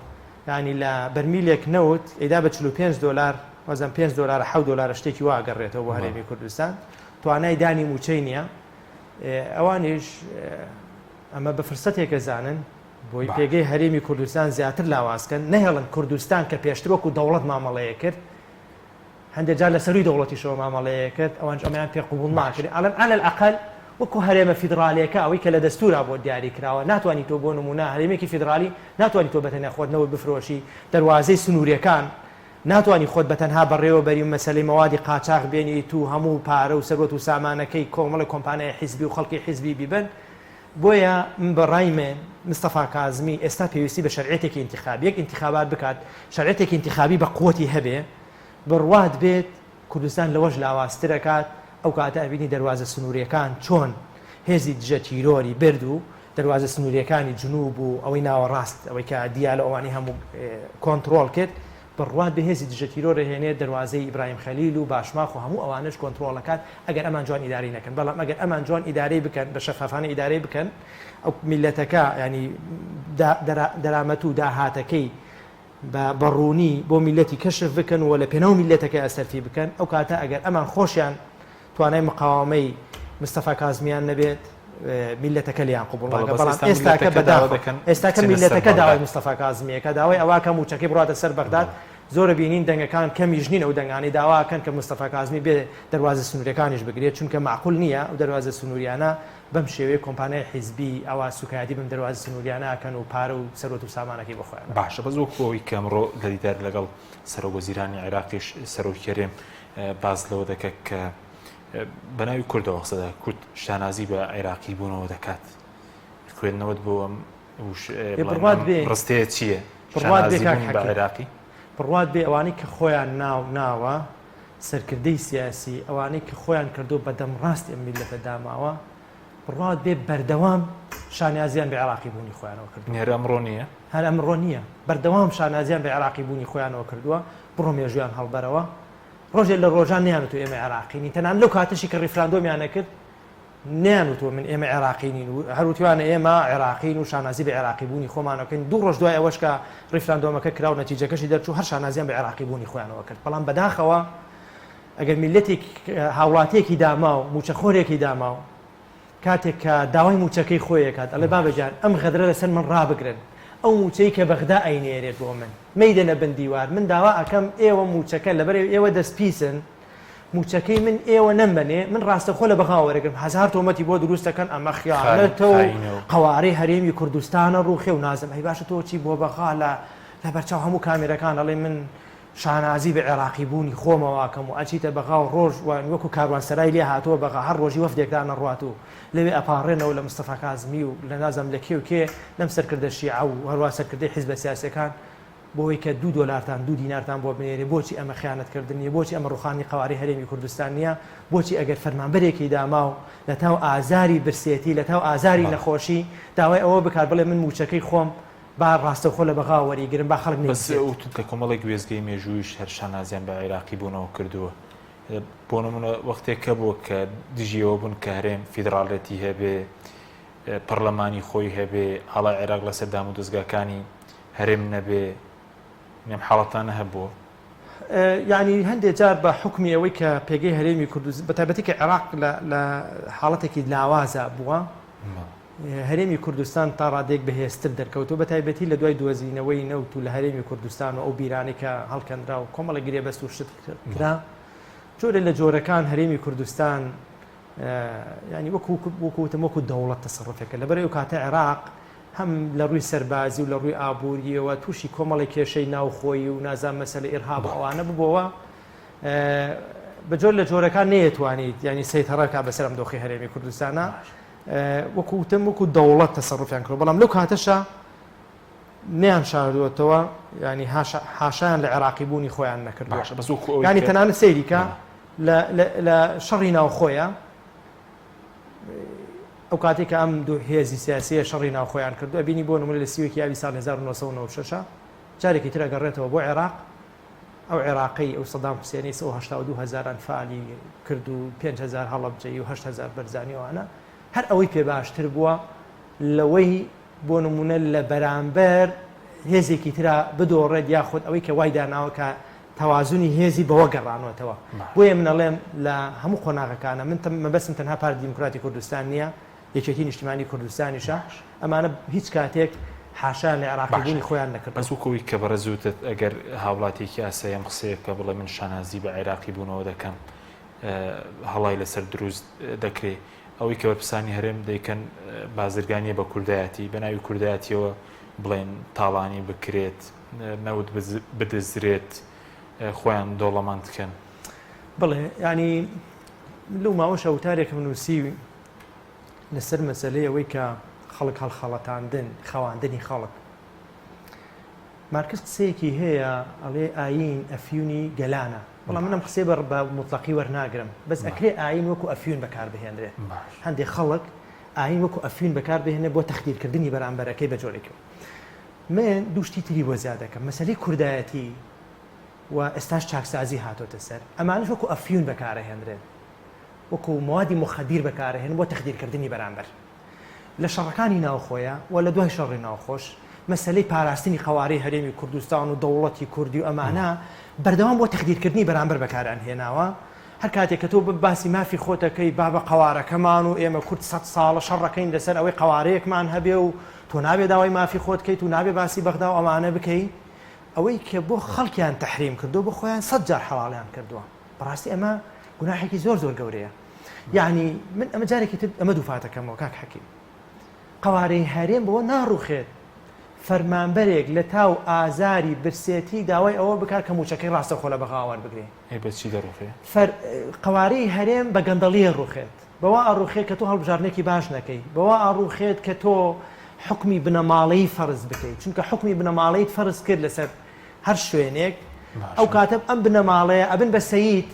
S3: یانی لە بەرمیلێک نەوت ئەیدا بە 45 دۆلار وازم 5 دۆلار 7 دۆلارە شتێکی وا گەڕێتەوە بۆ هەرێمی کوردستان توانای دانی موچەی نییە ئەوانیش ئەمە بە فرسەتێکە زانن بۆی پێگەی هەرێمی کوردستان زیاتر لاوازکەن نەهێڵن کوردستان کە پێشتر وەکو دەوڵەت مامەڵەیە کرد هەندێک جار لە سەرووی دەوڵەتیشەوە مامەڵەیە کرد، ئەوانیش ئەمەیان پێ قبوڵ ناکرێت، ئەڵێن علی الاقل وەکو هەرێمە فیدڕالیەکە ئەوەی کە لە دەستورا بۆت دیاری کراوە ناتوانی تۆ بۆ نمونە هەرێمێکی فیدڕالی ناتوانی تۆ بەتەنیا خۆت نەوت بفرۆشی دەروازەی سنوریەکان ناتوانی خۆت بەتەنها بەڕێوە بەری و مەسەلەی مەوادی قاچاخ بێنیت و هەموو پارە و سەروەت و سامانەکەی کۆمەڵێک کۆمپانیای حیزبی و خەڵکی حیزبی بیبەن بۆیە من بە ڕای من مستەفا کازمی ئێستا پێویستی بە شەرعیەتێکی ئینتیخابی یەک ئینتیخابات بکات شەرعیەتێکی ئینتیخابی بە قوتی هەبێ بڕوات بێت کوردستان لەوەش لاوازتر ئەکات، ئەو کاتە ئەبینی دەروازە سنووریەکان چۆن هێزی دژە تیرۆری برد و دەروازە سنووریەکانی جنوب و ئەوەی ناوەڕاست ئەوەی کە دیالە ئەوانی هەموو کۆنتڕۆڵ کرد بڕوات بێ هێزی دژە تیرۆر ئەهێنێت دەروازەی ئیبراهیم خەلیل و باشماخ و هەموو ئەوانەش کۆنتڕۆڵ ئەکات ئەگەر ئەمان جوان ئیدارەی نەکەن بەڵام ئەگەر ئەمان جوان ئیدارەی بکەن بە شەفافانە ئیدارەی بکەن ئەو میلەتەکە ینی دەرامەت و داهاتەکەی بە بە ڕوونی بۆ میللەتی کەشف بکەن و لە پێناو میللەتەکەیا سەرفی بکەن، ئەو کاتە ئەگەر ئەمان خۆشیان توانای مقاوەمەی مستەفا کازمیان نەبێت میللەتەکە لێیان قبوڵ
S1: بەڵێ
S3: ناکا،
S1: بەس
S3: بەڵام
S1: ئێستا
S3: ئێستاکە
S1: میللەتەکە داوا
S3: بەداخەوە
S1: دەکەن
S3: ئێستاکە
S1: بچنە سەر
S3: میللەتەکە داوای
S1: بەغداد.
S3: مستەفا کازمیەکە داوای ئەوە کە مووچەکەی بڕاتە سەر بەغداد،
S1: بەڵێ.
S3: زۆر بینین دەنگەکان کەمیش نین ئەو دەنگانەی داوا ئەکەن کە مستەفا کازمی بێ دەروازە سنووریەکانیش بگرێت، چونکە مەعقول نییە ئەو دەروازە سنووریانە بەم شێوەیە کۆمپانیای حیزبی ئەوا سوکایەتی بەم دەروازە سنوریانە ئەکەن و پارە و سەروەت و سامانەکەی بۆ خۆیان ئەبەن.
S1: باشە بەس وەکو ئەوەی کە ئەمڕۆ لە دیدار لەگەڵ سەرۆک وەزیرانی عێراقیش سەرۆکی هەرێم باس لەوە دەکات کە بە ناوی کوردەوە قسە دەکات کورد شانازی بە عێراقی بوونەوە دەکات خوێندنەوەت بۆ ئەم
S3: بڕوات بێ
S1: ڕستەیە چییە؟
S3: بڕوات بێ
S1: شانازی
S3: کاک
S1: بوون بە
S3: حەکیم
S1: عێراقی؟
S3: بڕوات بێ ئەوانەی کە خۆیان ناو ناوە سەرکردەی سیاسی، ئەوانەی کە خۆیان کردووە بە دەمڕاستی ئەم میللەتە داماوە، بڕوات بێ بەردەوام شانازیان بە عێراقی بوونی خۆیانەوە کردووە.
S1: هەر ئەمڕۆ نییە؟
S3: هەر ئەمڕۆ نییە. بەردەوام شانازیان بە عێراقی بوونی خۆیانەوە کردووە، بڕۆ مێژوویان هەڵبەرەوە. ڕۆژێ لە ڕۆژان نەیانوتووە ئێمە عێراقی نین، تەنانەت لەو کاتەشی کە ڕیفراندۆمیان ئەکرد، نەیانوتووە من ئێمە عێراقی نین و هەر وتویانە ئێمە عێراقین و شانازی بە عێراقی بوونی خۆمان ئەکەین، دوو ڕۆژ دوای ئەوەش کە ڕیفراندۆمەکە کرا و نەتیجەکەشی دەرچوو هەر شانازیان بە عێراقی بوونی خۆیانەوە کرد، بەڵام بەداخەوە ئەگەر میللەتێک هاوڵاتیەکی داماو مووچەخۆرێکی داماو کاتێک کە داوای مووچەکەی خۆی ئەکات ئەڵێ بابە گیان ئەم غەدرە لەسەر من ڕابگرن ئەو مووچەی کە بەغدا ئەینێرێت بۆ من مەیدەنە بن دیوار من داوا ئەکەم ئێوە مووچەکە لەبەر ئێوە دەست پیسن موچەکەی من ئێوە نەمبەنێ من ڕاستەخۆ لە بەغاوە وەرەگرم هەزار تۆمەتی بۆ دروست دەکەن ئەمە خیانەتە و قەوارەی هەرێمی کوردستانە ڕوخێ و نازم ئەی باشە تۆ چی بۆ بەغا لە لەبەرچاو هەموو کامێرەکان ئەڵێ من شانازی بە عێراقی بوونی خۆمەوە ئەکەم و ئەچیتە بەغا و ڕۆژ وان وەکو کاروانسەرای لێ هاتووە بەغا هەر ڕۆژی وەفدێکدا نەڕوات و لەوێ ئەپاڕێنەوە لە مستەفا کازمی و لە نازم لە کێ و کێ لەم سەرکردە شیعە و هەروە سەرکردەی حیزبە سیاسیەکان بۆوەی کە دوو دۆلارتان دوو دینارتان بۆ بنێرێ بۆچی ئەمە خیانەت کردن نیە بۆچی ئەمە ڕوخاندنی قەوارەی هەرێمی کوردستان نیە بۆچی ئەگەر فەرمانبەرێکی داماو لە تاو ئازاری برسێتی لە تاو ئازاری نەخۆشی داوای ئەوە بکات بڵێ من موچەکەی خۆم با ڕاستەوخۆ لە بەغاوە وەریگرم با خەڵک
S1: بەس
S3: نەیدزێت.
S1: وتت لە کۆمەڵێک وێستگەی مێژوویش هەر شانازیان بە عێراقی بوونەوە کردووە بۆ نمونە وەختێک هەبووە کە دژی ئەوە بوون کە هەرێم فیدڕاڵێتی هەبێ پەڕلەمانی خۆی هەبێ ئاڵای عێراق لەسەر دامودەزگاکانی هەرێم نەبێ نەم حاڵەتانە هەبووە.
S3: یانی هەندێک جار بە حوکمی ئەوەی کە پێگەی هەرێمی کوردستان بە تایبەتی کە عێراق لە حاڵەتێکی لاوازە بووە هەرێمی کوردستان تا ڕادێک بەهێزتر دەرکەوتو بە تایبەتی لە دوای دۆزینەوەی نەوت و لە هەرێمی کوردستان و ئەو بیرانەی کە هەڵکەندرا و کۆمەڵە گرێبەست و شت کرا جۆرە لە جۆرەکان هەرێمی کوردستان ینی وەکو وەکوتم وەکو دەوڵەت تەسەڕفێکە لەبەر ئەو کاتە عێراق هەم لە ڕووی سەربازی و لە ڕووی ئابوورییەوە تووشی کۆمەڵێک کێشەی ناوخۆیی و نازانم مەسەلەی ئیرهاب و ئەوانە ببۆوە بە جۆر لە جۆرەکان نەیەتوانیت یانی سەیتەڕە کا بەسەر ئەم دۆخی هەرێمی کوردستانە وەکو وتم وەکو دەوڵەت تەسەڕفیان کردوە بەڵام لەو کاتەشا نیان شاردووەتەوە ینی حاشایان لە عێراقی بوونی خۆیان نەکردووە ینی تەنانەت سەیریکە لە شەڕی ناوخۆیە ئەو کاتێک کە ئەم دوو هێزی سیاسیە شەڕی ناوخۆیان کردو ئەبینی بۆ نمونە لە سیوەکی ئاوی ساڵ 1996 جارێکی تر ئەگەڕێتەوە بۆ عێراق ئەو عێراقی ئەو سەدام حوسێنی 182 هزار ئەنفالی کرد و 5000 هەڵەبجەیی و 8000 بەرزانی ئەوانە هەر ئەوەی پێ باشتر بووە لەوەی بۆ نمونە لە بەرامبەر هێزێکی ترا بدۆڕێت یاخود ئەوەی کە وای داناوە کە تەوازنی هێزی بەوە گەڕانوەتەوە. بۆیە من ئەڵێم لە هەموو قۆناغەکانە، من مەبەستم تەنها پارتی دیموکراتی کوردستان نییە، یەکێتی نیشتیمانی کوردستانیشە، ئەمانە هیچ کاتێک حاشایان لە عێراقی بوونی خۆیان نەکردووە.
S1: بەس وەکو ئەوەی کە بەڕێز وتت ئەگەر هاوڵاتیەکی ئاسایی ئەم قسەیە بکا بڵێ من شانازی بە عێراقی بوونەوە دەکەم هەڵای لەسەر دروست دەکرێ. ئەوەی کە بەرپرسانی هەرێم دەیکەن بازرگانیە بە کوردایەتی، بە ناوی کوردایەتیەوە بڵێن تاڵانی بکرێت، نەوت بدزرێت خۆیان دەوڵەمەند کەن.
S3: بەڵێ یانی لەو ماوەشە وتارێکم نووسی لەسەر مەسەلەی ئەوەی کە خەڵک هەڵخەڵەتاندن خەواندنی خەڵک مارکس قسەیەکی هەیە ئەڵێ ئایین ئەفیونی گەلانە بەڵام منم قسەی بە بە مطلقی وەرناگرم بەس ئەکرێ ئایین وەکو ئەفیون بەکاربهێنرێت هەندێک خەڵک ئایین وەکو ئەفیون بەکاربهێنێ بۆ تەخدیرکردنی بەرامبەرەکەی بە جۆرێکەوە من دوو شتی تری بۆ زیاد دەکەم، مەسەلەی کوردایەتی و ئێستاش چاکسازی هاتۆتە سەر، ئەمانەش وەکو ئەفیون بەکارئەهێنرێن، وەکو مەوادی موخەدیر بەکارئەهێنن بۆ تەخدیرکردنی بەرامبەر. لە شەڕەکانی ناوخۆیە و لە دوای شەڕی ناوخۆش، مەسەلەی پاراستنی قەوارەی هەرێمی کوردستان و دەوڵەتی کوردی و ئەمانە بەردەوام بۆ تەخدیرکردنی بەرامبەر بەکاریان هێناوە. هەر کاتێک کە تۆ باسی مافی خۆت ئەکەی بابە قەوارەکەمان و ئێمە کورد سەت ساڵە شەڕەکەین لەسەر ئەوەی قەوارەیەکمان هەبێ و تۆ نابێ داوای مافی خۆت کەیت و نابێ باسی بەغدا و ئەمانە بکەی ئەوەی کە بۆ خەڵکیان تەحریم کردو بۆ خۆیان سەت جار حەڵاڵیان کردووە بەڕاستی ئەمە گوناحێکی زۆر زۆر گەورەیە یعنی من ئەمە جارێکی تر ئەمە دووپاتەکەمەوە کاک حەکیم قەوارەی هەرێم بەوە ناڕوخێت فەرمانبەرێک لە تاو ئازاری برسێتی داوای ئەوە بکات کە موچەکەی ڕاستەوخۆ لە بەغا وەربگرێ.
S1: ئەی بە چی دەڕوخێ؟
S3: فەر قەوارەی هەرێم بە گەندەڵی ئەڕوخێت. بەوە ئەڕوخێت کە تۆ هەڵبژاردنێکی باش نەکەی. بەوە ئەڕوخێت کە تۆ حوکمی بنەماڵەیی فەرز بکەی. چونکە حوکمی بنەماڵەییت فەرز کرد لەسەر هەر شوێنێک، ئەو کاتە ئەم بنەماڵەیە ئەبن بە سەید.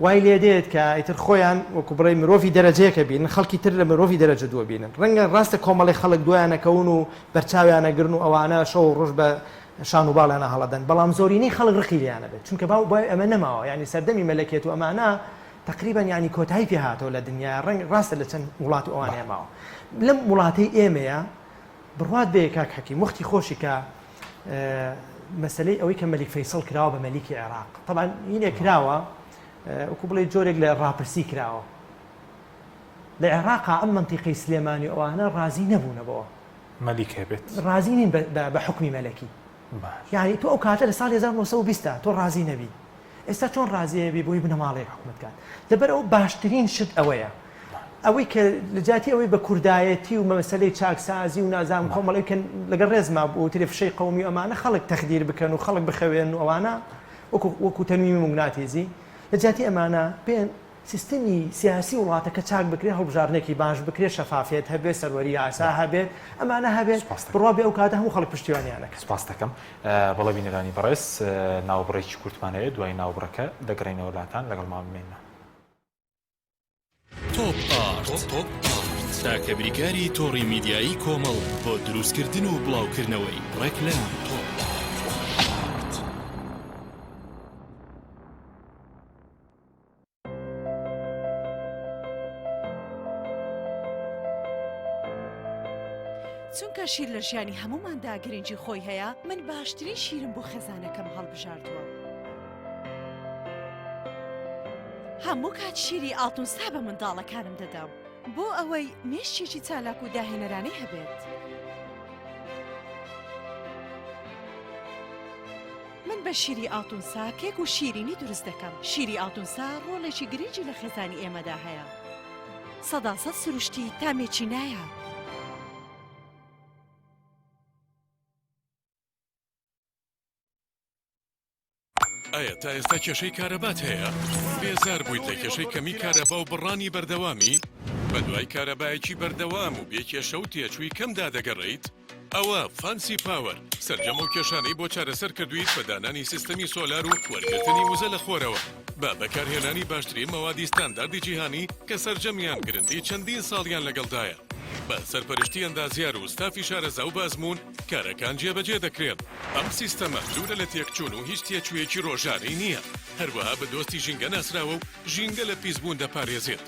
S3: وای لێ دێت کە ئیتر خۆیان وەکو بڵێی مرۆڤی دەرەجەیەک ئەبینن، خەڵکی تر لە مرۆڤی دەرەجە دوو ئەبینن. ڕەنگە ڕاستە کۆمەڵێک خەڵک دوایان ئەکەون و بەرچاویان ئەگرن و ئەوانە شەو و ڕۆژ بە شان و باڵیانا هەڵەدەن، بەڵام زۆرینەی خەڵک ڕقی لێیان ئەبێت، چونکە باو باوی ئەمە نەماوە، یانی سەردەمی مەلەکێت و ئەمانە تەقریبەن یانی کۆتایی پێ هاتەوە لە دنیایا، ڕەنگە ڕاستە لە چەند وڵات و ئەوانەیا ماوە. لەم وڵاتەی ئێمەیا بڕوات بێ کاک حەکیم وەختی خۆشی کە مەسەلەی ئەوەی کە مەلیک فەیسەڵ کراوە بە مەلیکی عێراق تەبعەن هینێ کراوە وەکو بڵێ جۆرێک لە ڕاپرسی کراوە لە عێراقا ئەم منتیقەی سلێمانی ئەوانە ڕازی نەبوونە بەوە
S1: مەلیک هەبێت
S3: ڕازی نین بە حکمی مەلەکی یعنی تۆ ئەو کاتە لە ساڵی 1920 تۆ ڕازی نەبی ئێستا چۆن ڕازی ئەبی بۆی بنەماڵەیەک حکومەت کات لەبەر ئەو باشترین شت ئەوەیە ئەوەی کە لە جیاتی ئەوەی بە کوردایەتی و مەسەلەی چاکسازی و نازانم کۆمەڵی کە لەگەڵ ڕێزما بۆ ترێ فشەی قەومی و ئەمانە خەڵک تەخدیر بکەن و خەڵک بخەوێن و ئەوانە وەکو وەکو تەنویمی موگناتیزی لە جیاتی ئەمانە پێن سیستمی سیاسی وڵاتەکە چاک بکرێت هەڵبژاردنێکی باش بکرێت شەفافیەت هەبێت سەروەری یاسا هەبێت ئەمانە هەبێت بڕوا بێ ئەو کاتە هەموو خەڵک پشتیوانیان ئەکات.
S1: سپاست دەکەم. بەڵێ بینەرانی بەڕێز ناوبڕێکی کورتمان هەیە دوای ناوبڕەکە دەگەڕێینەوە لاتان لەگەڵمان بمێننەوە.
S4: تۆپ ئارت تاکە بریکاری تۆڕی میدیایی کۆمەڵ بۆ دروستکردن و بڵاوکردنەوەی ڕێکلام. تۆپ ئارت.
S5: چونکە شیر لە ژیانی هەمووماندا گرنگی خۆی هەیە، من باشترین شیرم بۆ خێزانەکەم هەڵبژاردووە. هەموو کات شیری ئاڵتونسا بە منداڵەکانم دەدەم بۆ ئەوەی مێشکێکی چالاک و داهێنەرانەی هەبێت. من بە شیری ئاڵتونسا کێک و شیرینی دروست دەکەم. شیری ئاڵتونسا ڕۆڵێکی گرنگی لە خێزانی ئێمەدا هەیە. سەداسەد سروشتی تامێکی نایاب.
S4: ئایا تا ئێستا کێشەی کارەبات هەیە؟ بێزار بوویت لە کێشەی کەمی کارەبا و بڕانی بەردەوامی؟ بەدوای کارەبایەکی بەردەوام و بێ کێشە و تێچووی کەمدا دەگەڕێیت؟ ئەوە فانسی پاوەر سەرجەم ئەو کێشانەی بۆ چارەسەر کردوویت بە دانانی سیستەمی سۆلار و وەرگرتنی وزە لە خۆرەوە بە بەکارهێنانی باشترین مەوادی ستانداردی جیهانی کە سەرجەمیان گرنتی چەندین ساڵیان لەگەڵدایە بە سەرپەرشتی ئەندازیار و ستافی شارەزا و بەئەزموون کارەکان جێبەجێ دەکرێن. ئەم سیستەمە دوورە لە تێکچوون و هیچ تێچوویەکی ڕۆژانەی نییە، هەروەها بە دۆستی ژینگە ناسراوە و ژینگە لە پیسبوون دەپارێزێت.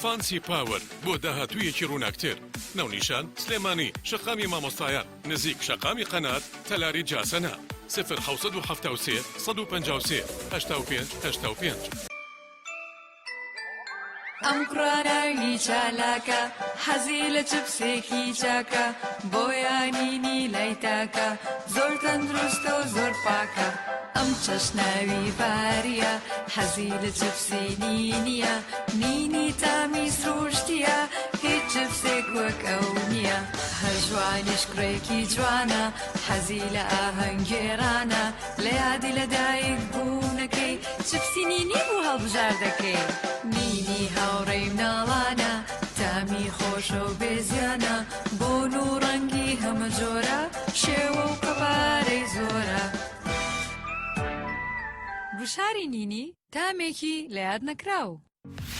S4: فانسی پاوەر بۆ داهاتوویەکی ڕووناکتر. ناونیشان، سلێمانی، شەقامی مامۆستایان، نزیک شەقامی قەنات، تەلاری جاسەنە. 0773 153 85 85.
S6: ئەم کوڕە ناوی چالاکە حەزی لە چپسێکی چاکە بۆیانینی لای تاکە زۆر تەندروستە و زۆر پاکە ئەم چەش ناوی باریە حەزی لە چپسی نینیە نینی تامی سروشتیە هیچ چپسێک وەک ئەو نییە هەر ژوانیش کوڕێکی جوانە حەزی لە ئاهەنگگێڕانە لە یادی لە دایک بوونەکەی چپسی نینی بوو هەڵبژاردەکەی. نینی هاوڕێی مناڵانە تامی خۆشە و بێ زیانە بۆن و ڕەنگی هەمە جۆرە شێوە و قەبارەی زۆرە. گوشاری نینی تامێکی لە یاد نەکراو.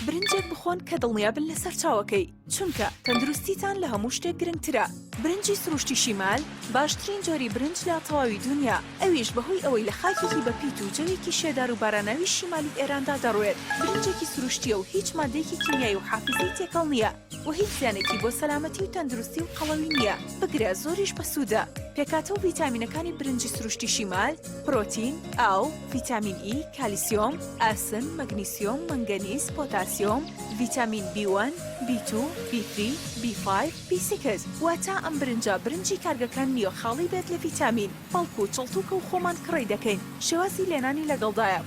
S7: برنجێک بخۆن کە دڵنیابن لە سەرچاوەکەی، چونکە تەندروستیتان لە هەموو شتێک گرنگترە. برنجی سروشتی شیمال باشترین جۆری برنج لە تەواوی دونیا، ئەویش بەهۆی ئەوەی لە خاکێکی بەپیت و جەوێکی شێدار و باراناوی شیمالی ئێراندا دەڕوێت، برنجێکی سروشتییە و هیچ مادەیەکی کیمیایی و حافیزەی تێکەڵ نییە و هیچ زیانێکی بۆ سەلامەتی و تەندروستی و قەڵەوی نییە، بگرە زۆریش بەسوودە. پێکهاتە و ڤیتامینەکانی برنجی سروشتی شیمال، پرۆتین، ئاو، ڤیتامین ئی، کالیسیۆم، ئاسن، مەگنیسیۆم، مەنگەنیز، پۆتاسیۆم، ڤیتامین بی وەن، بی تو، بی ثری، بی فایڤ، بی سیکس، واتە ئەم برنجە برنجی کارگەکان نییە خاڵی بێت لە ڤیتامین، بەڵکو چڵتوکە و خۆمان کڕی دەکەین، شێوازی لێنانی لەگەڵدایە.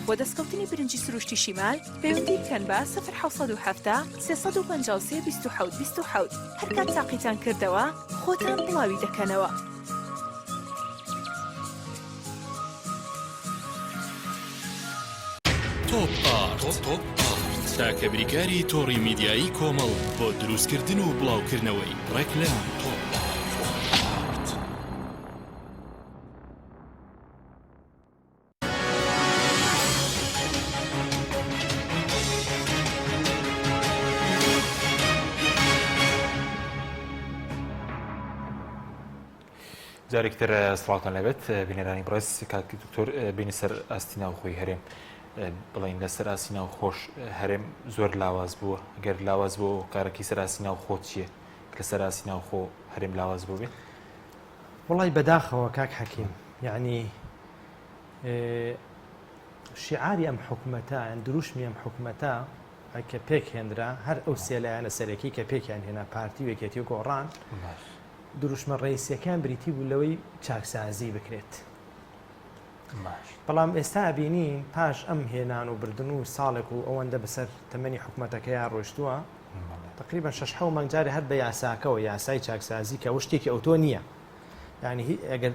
S7: بۆ دەستکەوتنی برنجی سروشتی شیمال پەیوەندی بکەن بە، 0770 353 27 27، هەرکات تاقیتان کردەوە خۆتان بڵاوی دەکەنەوە.
S4: تۆپ ئارت تاکە بریکاری تۆڕی میدیایی کۆمەڵ بۆ دروستکردن و بڵاوکردنەوەی ڕێکلام. تۆپ ئارت.
S1: جارێکتر سڵاوتان لەبێت بینەرانی بەڕێز کاک دکتۆر بینی سەر ئاستی ناوخۆی هەرێم بڵین لەسەر ئاستی ناوخۆش هەرێم زۆر لاواز بووە گەر لاواز بۆ کارەکەی سەر ئاستی ناوخۆ چییە لە سەر ئاستی ناوخۆ هەرێم لاواز بوو بێت
S3: وڵی بەداخەوە کاک حەکیم یعنی شیعاری ئەم حکومەتە یان دروشمی ئەم حکومەتە کە پێک هێنرا هەر ئەو سێ لایەنە سەرەکی کە پێکیان هێنا پارتی و یەکێتی و گۆڕان دروشمە ڕئیسیەکان بریتی بوو لەوەی چاکسازی بکرێت بەڵام ئێستا بینین پاش ئەم هێنان و بردن و ساڵێک و ئەوەندە بەسەر تەمەنی حکوومەتەکەیان ڕۆشتووە تقریبا شش حەو مانگ جارێ هەر بە یاساکەەوە یاسای چاکسازی کە ئەو شتێکی ئەوتۆ نییە یعنی ئەگەر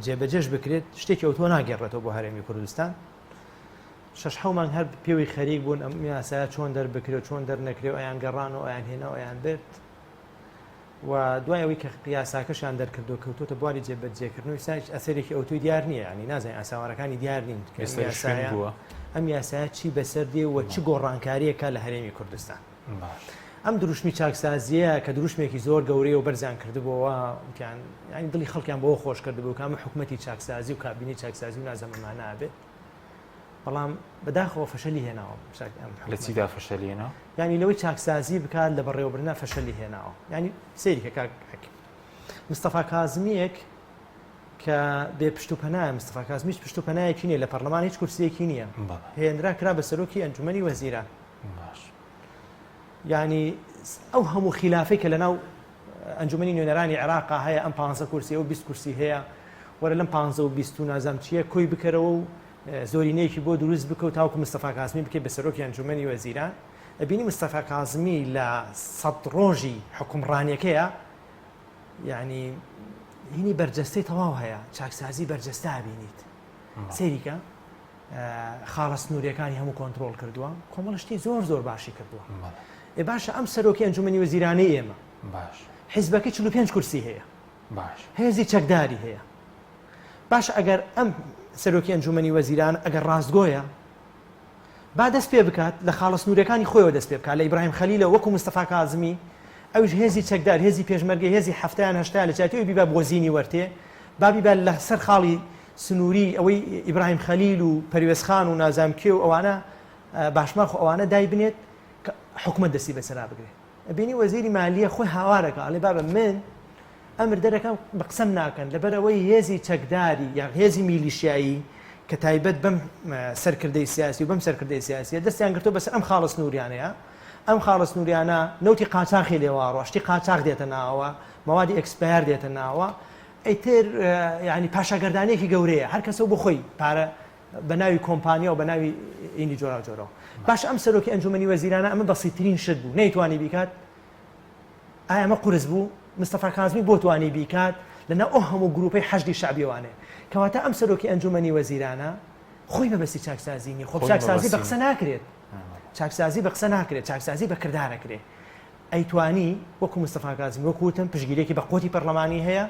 S3: جێبەجێش بکرێت شتێکی ئەوتۆ ناگێڕێتەوە بۆ هەرێمی کوردستان شەش حەو مانگ هەر پێوەی خەریک بوون ئەم یاسایە چۆن دەربکرێ و چۆن دەرنەکرێ و ئەیان گەڕان و ئەیان هێنا و ئەیان برد و دوای ئەوەی کە یاساکەشیان دەرکردو کەوتۆتە بواری جێبەجێکردن و ئێستا هیچ ئەسەرێکی ئەوتۆی دیار نییە یعنی نازانین ئاسەوارەکانی دیار نین کە ئەم یاسایە ئەم یاسایە چی بەسەر دێ و چ گۆڕانکارییەکە لە هەرێمی کوردستان ئەم دروشمی چاکسازییە کە دروشمێکی زۆر گەورەیە و بەرزیان کردبووەوە وتیان یانی دڵی خەڵکیان بەوە خۆش کردبوو کە ئەمە حکومەتی چاکسازی و کابینەی چاکسازی و نازەمەمانە ئەبێت بەڵام بەداخەوە فەشەلی هێناوە
S1: لە چیدا فەشەلی هێنا
S3: یانی لەوەی چاکسازی بکات لە بەڕێوەبردنا فەشەلی هێناوە یانی سەیری کە کاک حەکیم مستەفا کازمییەک. کە بێ پشت و پەنایە مستەفا کازمی هیچ پشت و پەنایەکی نییە لە پەرلەمان هیچ کورسیەکی نییە هێنرا کرا بە سەرۆکی ئەنجومەنی وەزیران
S1: باش
S3: یعنی ئەو هەموو خلافەی کە لەناو ئەنجومەنی نوێنەرانی عێراقا هەیە ئەم 15 کورسی ئەو 20 کورسی هەیە وەرە لەم 15 و 20 و نازام چییە کۆی بکەرەوە و زۆرینەیەکی بۆ دروست بکە و تاوکو مستەفا کازمی بکەیت بە سەرۆکی ئەنجومەنی وەزیران ئەبینی مستەفا کازمی لە سەد ڕۆژی حکومڕانیەکەیە یعنی هینی بەرجەستەی تەواو هەیە چاکسازی بەرجەستە بینیت سەیریکە خاڵە سنووریەکانی هەموو کۆنتترۆل کردووە کۆمەڵ شتی زۆر زۆر باشی کردووە ئێ باشە ئەم سەرۆکی ئەنجومەنی وەزیرانەی ئێمە
S1: باش
S3: حیزبەکەی 45 کورسی هەیە
S1: باش
S3: هێزی چەکداری هەیە باش ئەگەر ئەم سەرۆکی ئەنجومەنی وەزیران ئەگەر ڕاستگۆیە با دەست پێ بکات لە خاڵە سنووریەکانی خۆیەوە دەست پێ بکات لە ئیبراهیم خەلیلەوە وەکو مستەفا کازمی ئەویش هێزی چەکدار هێزی پێشمەرگە هێزی حەفتایان هەشتایان لە جیاتی ئەوی بیبا بۆ زینی وەرتێ با بیبا لە سەر خاڵی سنووری ئەوەی ئیبراهیم خەلیل و پەروێزخان و نازام کێ و ئەوانە باشماخ و ئەوانە دایبنێت کە حکومەت دەستی بەسەرا بگرێت ئەبینی وەزیری مالیە خۆی هاوارەکە ئەڵێ بابە من ئەمر دەرەکەم بە قسەم ناکەن لەبەرئەوەی هێزی چەکداری یان هێزی میلیشیایی کە تایبەت بەم سەرکردەی سیاسی و بەم سەرکردەی سیاسیە دەستیان گرتووە بەسەر ئەم خاڵە سنووریانەیە ئەم خاڵە سنووریانە نەوتی قاچاخی لێواڕۆ شتی قاچاخ دێتە ناوە مەوادی expire دێتە ناوە ئیتر یعنی پاشاگەردانێکی گەورەیە هەر کەسە بۆ خۆی پارە بە ناوی کۆمپانیا و بە ناوی ئینی جۆراوجۆرەوە باش ئەم سەرۆکی ئەنجومەنی وەزیرانە ئەمە بەسیترین شت بوو نەیتوانی بیکات ئایا ئەمە قورس بوو؟ مستەفا کازمی بۆ توانی بیکات لەناو ئەو هەموو گروپەی حەشدی شەعبیەوانەیە. کەواتە ئەم سەرۆکی ئەنجومەنی وەزیرانە خۆی مەبەستی چاکسازی نیە. خۆ چاکسازی بە قسە ناکرێت. چاکسازی بە قسە ناکرێت، چاکسازی بە کردار ئەکرێ. ئەیتوانی وەکو مستەفا کازمی وەکو وتم پشتگیریەکی بە قوتی پەرلەمانی هەیە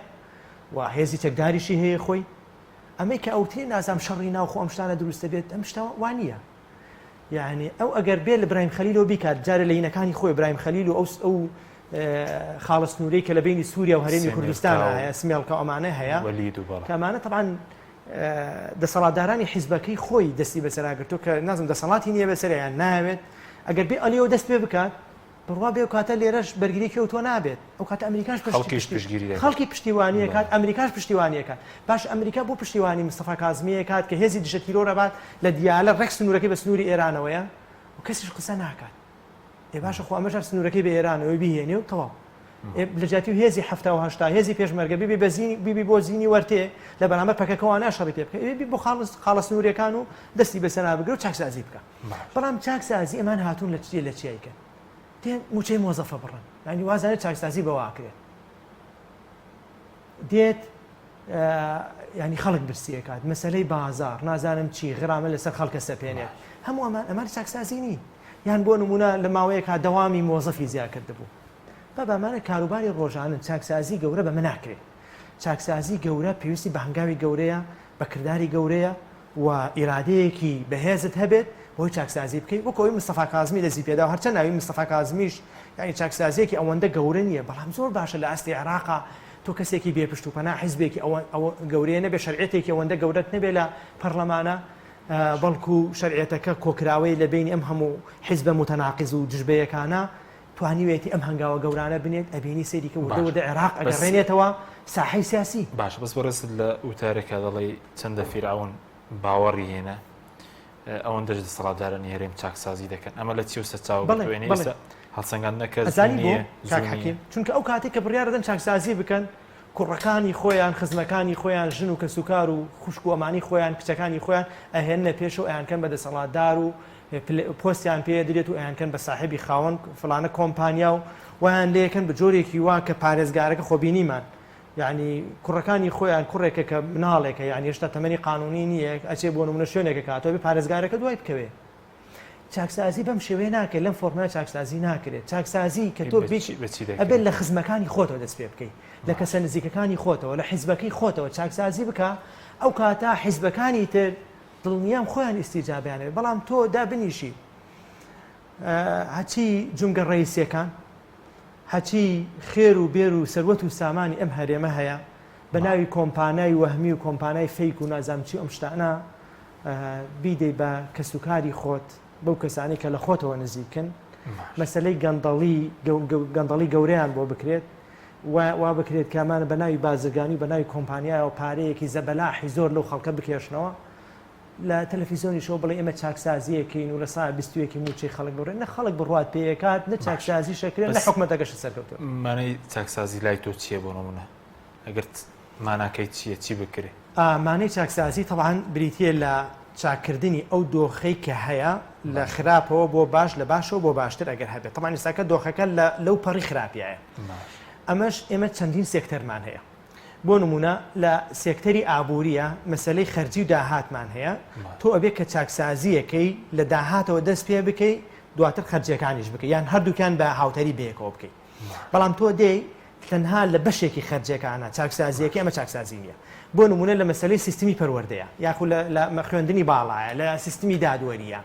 S3: و هێزی چەکداریشی هەیە خۆی. ئەمەی کە ئەوترێ نازام شەڕی ناوخۆ ئەم شتانە دروست دەبێت ئەم شتە وا نییە. یەعنی ئەو ئەگەر بێ لە برایم خەلیلەوە بیکات جارێ لە هینەکانی خۆی برایم خەلیل و ئەو ئەو خاڵە سنوورەی کە لە بینی سووریا و هەرێمی کوردستان هەیە سمێڵکە ئەمانە هەیە کە ئەمانە طبعا دەسەڵاتدارانی حیزبەکەی خۆی دەستی بەسەرا گرتووە کە نازم دەسەڵاتی نییە بەسەریان ناوێت ئەگەر بێ ئەلیەوە دەست پێ بکات بڕوا بێ ئەو کاتە لێرەش بەرگریەکی ئەوتۆ نابێت ئەو کاتە ئەمریکاش
S1: خەڵکیش پشتگیری دەکات.
S3: خەڵکی پشتیوانی ئەکات ئەمریکاش پشتیوانی ئەکات باش ئەمریکا بۆ پشتیوانی مستەفا کازمی ئەکات کە هێزی دژە تیرۆر ئەبات لە دیالە ڕێک سنوورەکەی بە سنووری ئێرانەوەیە و کەسیش قسە ناکات ئێ باشە خۆ ئەمەش هەر سنوورەکەی بە ئێرانەوە بیهێنێ و تەواو لە جیاتی و هێزی 70 هێزی پێشمەرگە بیبی بەزینی بیبی بۆ زینی وەرتێ لە بەرامبەر پەکەکەوانە شەڕی پێ بکە بی بۆ خاڵە سنووریەکان و دەستی بەسەرا بگرە و چاکسازی بکە بەڵام چاکسازی ئەمان هاتوون لە چیە لە چیای کەن دێن موچەی مۆزەفە بڕن یعنی وازانێت چاکسازی بەوە ئاکرێت دێت ینی خەڵک برسیەکات مەسلەی بازار نازانم چی غرامە لەسەر خەڵکە سەپێنێت هەموو ئەمان ئەمان چاکسازی نین یان بۆ نمونە لە ماوەیەکا دەوامی مۆزەفی زیا کردبوو بە بامانە کاروباری ڕۆژانن چاکسازی گەورە بەمە ناکرێت چاکسازی گەورە پێویستی بە هەنگاوی گەورەیە بە کرداری گەورەیە و ئیرادەیەکی بەهێزت هەبێت بۆی چاکسازی بکەی وەکو ئەوەی مستەفا کازمی دەستی پێدا و هەرچەند ناوی مستەفا کازمیش یانی چاکسازیەکی ئەوەندە گەورە نییە بەڵام زۆر باشە لە ئاستی عێراقا تۆ کەسێکی بێ پشت و پەنا حیزبێکی ئەوە ئەوە گەورەیە نەبێ شەرعیەتێکی ئەوەندە گەورەت نەبێ لە پەرلەمانە بەڵکو شەرعیەتەکە کۆکراوەی لە بینی ئەم هەموو حیزبە متناقض و دژبەیەکانە توانیوێتی ئەم هەنگاوە گەورانە بنێت ئەبینی سەیری کە وردە وردە عێراق ئەگەڕێنێتەوە ساحەی سیاسی.
S1: باشە بەس بەڕێزت لە وتارێکا دەڵێی چەندە فیرعەون باوەڕی هێنا ئەوەندەش دەسەڵاتدارانی هەرێم چاکسازی دەکەن ئەمە لە چی و سەرچاوە
S3: بەڵێ
S1: گرتووە؟ یعنی
S3: بەڵێ
S1: ئێستا هەڵسەنگاندنەکە زوو
S3: ئەزانی بۆ
S1: نییە
S3: کاک
S1: زوو نییە
S3: حەکیم چونکە ئەو کاتێک کە بڕیار دەدەن چاکسازی بکەن کوڕەکانی خۆیان خزمەکانی خۆیان ژن و کەسوکار و خوشک و ئەمانی خۆیان کچەکانی خۆیان ئەهێننە پێش و ئەیانکەن بە دەسەڵاتدار و پۆستیان پێ ئەدرێت و ئەیانکەن بە ساحێبی خاوەن فڵانە کۆمپانیا و وایان لێکەن بە جۆرێکی وا کە پارێزگارەکە خۆ بینیمان یعنی کوڕەکانی خۆیان کوڕێکە کە مناڵێکە یعنی هێشتا تەمەنی قانونی نییە ئەچێ بۆ نمونە شوێنێکە کاتەوە بێ پارێزگارەکە دوای بکەوێ چاکسازی بەم شێوەیە ناکرێت لەم فۆرمە چاکسازی ناکرێت چاکسازی کە تۆ ئەبێت لە خزمەکانی خۆتەوە دەست پێ بکەیت لە کەسە نزیکەکانی خۆتەوە لە حیزبەکەی خۆتەوە چاکسازی بکە ئەو کاتە حیزبەکانی تر دڵنیام خۆیان ئیستیجابیان ئەوێ بەڵام تۆ دابنیشی هەچی جومگە ڕەیسیەکان هەچی خێر و بێر و سەروەت و سامانی ئەم هەرێمە هەیە بە ناوی کۆمپانای وەهمی و کۆمپانای fake و نازام چی ئەم شتانە بیدەی بە کەسوکاری خۆت بەو کەسانی کە لە خۆتەوە نزیکن مەسلەی گەندەڵی گەندەڵی گەورەیان بۆ بکرێت. وا بکرێت کە ئەمانە بە ناوی بازرگانی و بە ناوی کۆمپانیایەوە پارەیەکی زەبەلاحی زۆر لەو خەڵکە بکێشنەوە لە تەلەفیزۆنیشەوە بڵێ ئێمە چاکسازیەکەین و لە سا 21 موچەی خەڵک بڕێن نە خەڵک بڕوات پێیەکات نە چاکسازی شەکرێن نە حکومەتەکەش سەرکەوتووە.
S1: مانای چاکسازی لای تۆ چییە بۆ نمونە ئەگەر ماناکەی چییە چی بکرێ؟
S3: مانای چاکسازی تەبعەن بریتییە لە چاککردنی ئەو دۆخەی کە هەیە لە خراپەوە بۆ باش لە باشەوە بۆ باشتر ئەگەر هەبێت تەبعەن ئێستاکە دۆخەکە لە لەو پەڕی خراپیایە ئەمەش ئێمە چەندین سێکتەرمان هەیە بۆ نمونە لە سێکتەری ئابووریە مەسلەی خەرجی و داهاتمان هەیە تۆ ئەبێ کە چاکسازیەکەی لە داهاتەوە دەست پێ بکەی دواتر خەرجیەکانیش بکەی یان هەردووکیان بە هاوتەری بەیەکەوە بکەی بەڵام تۆ دێی تەنها لە بەشێکی خەرجیەکانە چاکسازیەکەی ئەمە چاکسازی نییە بۆ نمونە لە مەسەلەی سیستمی پەروەردەیە یاخو لە خوێندنی باڵایە لە سیستمی دادوەریە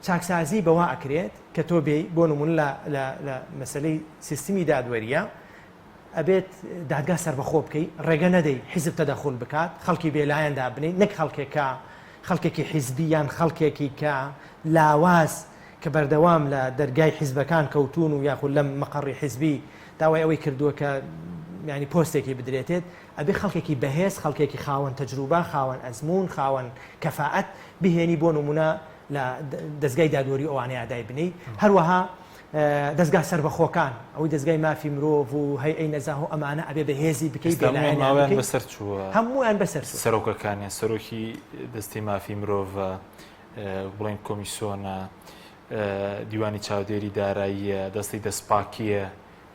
S3: چاکسازی بەوە ئەکرێت کە تۆ بێی بۆ نمونە لە لە مەسەلەی سیستمی دادوەریە ئەبێت دادگا سەربەخۆ بکەی ڕێگە نەدەی حیزب تەدەخول بکات خەڵکی بێلایەن دابنێی نەک خەڵکێک کە خەڵکێکی حیزبی یان خەڵکێکی کە لاواز کە بەردەوام لە دەرگای حیزبەکان کەوتوون و یاخود لەم مەقەڕی حیزبی داوای ئەوەی کردووە کە یانی پۆستێکی بدرێتێت ئەبێ خەڵکێکی بەهێز خەڵکێکی خاوەن تەجروبە خاوەن ئەزموون خاوەن کەفائەت بهێنی بۆ نمونە لە دەزگای دادوەری ئەوانەیە دایبنێی هەروەها دەزگا سەربەخۆکان ئەوەی دەزگای مافی مرۆڤ و هەیئەی نەزاهە و ئەمانە ئەبێ بەهێزی بکەی
S1: ئێستا هەموویان
S3: بێلایەنیان
S1: ماوەیان
S3: بکەی
S1: بەسەر چووە
S3: هەموویان بەسەر چووە.
S1: سەرۆکەکانیان سەرۆکی دەستەی مافی مرۆڤە بڵێن کۆمیسۆنە دیوانی چاودێری داراییە دەستەی دەستپاکییە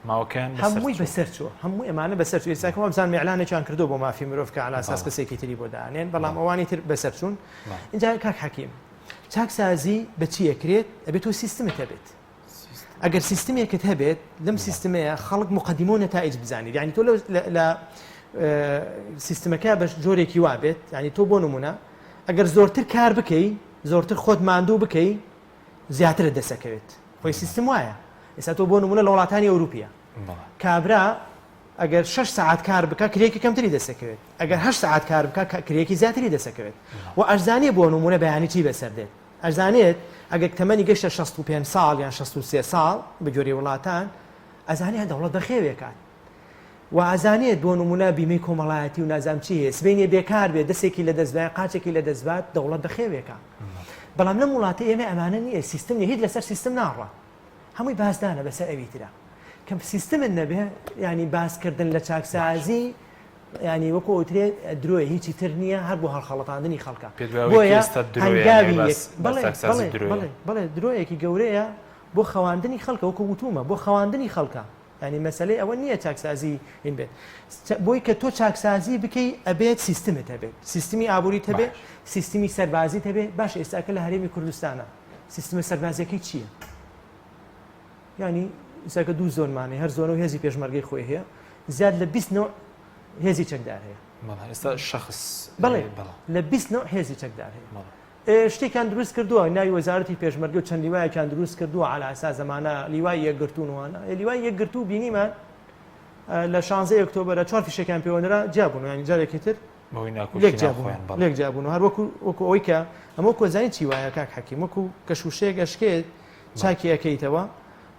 S1: ماوەکەیان بەسەر
S3: هەمووی
S1: چووە.
S3: بەسەر چووە هەموو ئەمانە بەسەر چوو ئێستا کە وابزانم ئیعلانێکیان کردووە بۆ مافی مرۆڤ کە عەلا ئەساس
S1: بەڵێ.
S3: کەسێکی تری بۆ دانێن بەڵام
S1: بەڵێ.
S3: ئەوانی تر بەسەر چوون
S1: بەڵێ.
S3: ئینجا کاک حەکیم چاکسازی بە چی ئەکرێت ئەبێت تۆ سیستمت هەبێت ئەگەر سیستمێکت هەبێت لەم سیستمەیە خەڵک مقدمە و نەتائج بزانیت یعنی تۆ لە سیستمەکە بە جۆرێکی وا بێت یعنی تۆ بۆ نمونە ئەگەر زۆرتر کار بکەی زۆرتر خۆت ماندوو بکەی زیاترت دەسەکەوێت خۆی سیستم وایە ئێستا تۆ بۆ نمونە لە وڵاتانی ئەوروپیە کابرا ئەگەر شەش سەعات کار بکا کرێیەکی کەمتری دەسەکەوێت ئەگەر هەشت سەعات کار بکا کرێیەکی زیاتری دەسەکەوێت و ئەشزانێ بۆ نمونە بەیانی چی بەسەر دێت ئەزانێت ئەگەر تەمەنی گەشتە 65 ساڵ یان 63 ساڵ بە گوێرەی وڵاتان ئەزانێ دەوڵەت بەخێوێکات و ئەزانێت بۆ نمونە بیمەی کۆمەڵایەتی و نازام چی هەیە سبەینێ بێکار بێت دەستێکی لە دەست بایە قاچێکی لە دەست بات دەوڵەت بەخێوێکە بەڵام لەم وڵاتە ئێمە ئەمانە نییە سیستم نیە هیچ لەسەر سیستم ناڕات هەمووی بازدانە بەسەر ئەوی ترا کە سیستمت نەبێ ینی باسکردن لە چاکسازی ینی وەکو ئەوترێت درۆیە هیچی تر نییە هەر بۆ هەڵخەڵەتاندنی خەڵکە بۆیە هەنگاوی بەڵێ درۆیەکی گەورەیە بۆ خەواندنی خەڵکە وەکو وتومە بۆ خەواندنی خەڵکە ینی مەسلەی ئەوە نییە چاکسازی هین بێت بۆی کە تۆ چاکسازی بکەی ئەبێت سیستمت هەبێت سیستمی ئابووری هەبێت سیستمی سەربازی هەبێت باش ئێستاکە لە هەرێمی کوردستانە سیستمە سەربازیەکەی چییە؟ یانی ئیساکە دوو زۆنمان هەیە هەر زۆنە و هێزی پێشمەرگەی خۆی هەیە زیاد لە 20 نوع هێزی چەکدار هەیە
S1: ئێستا شخص
S3: بەڵێ لە 20 نوع هێزی چەکدار هەیە شتێکیان دروست کردووە ناوی وەزارەتی پێشمەرگە و چەند لیوایەکیان دروست کردووە على اساس زمانە لیوای یەکگرتوونوانە لیوای یەکگرتوو بینیمان لە 16 ئۆکتۆبەرە چوار فیشەکیان پێوەنرا جیابوون ینی جارێکی تر
S1: بەهۆی ناکۆکی
S3: لێک جیا
S1: ناوخۆیان
S3: بوون
S1: بەڵێ.
S3: لێک جیا بوون و هەر وەکو وەکو ئەوەی کە ئەمە وەکو ئەزانی چی وایە کاک حەکیم وەکو کە شووشەیەک ئەشکێت چاکی ئەکەیتەوە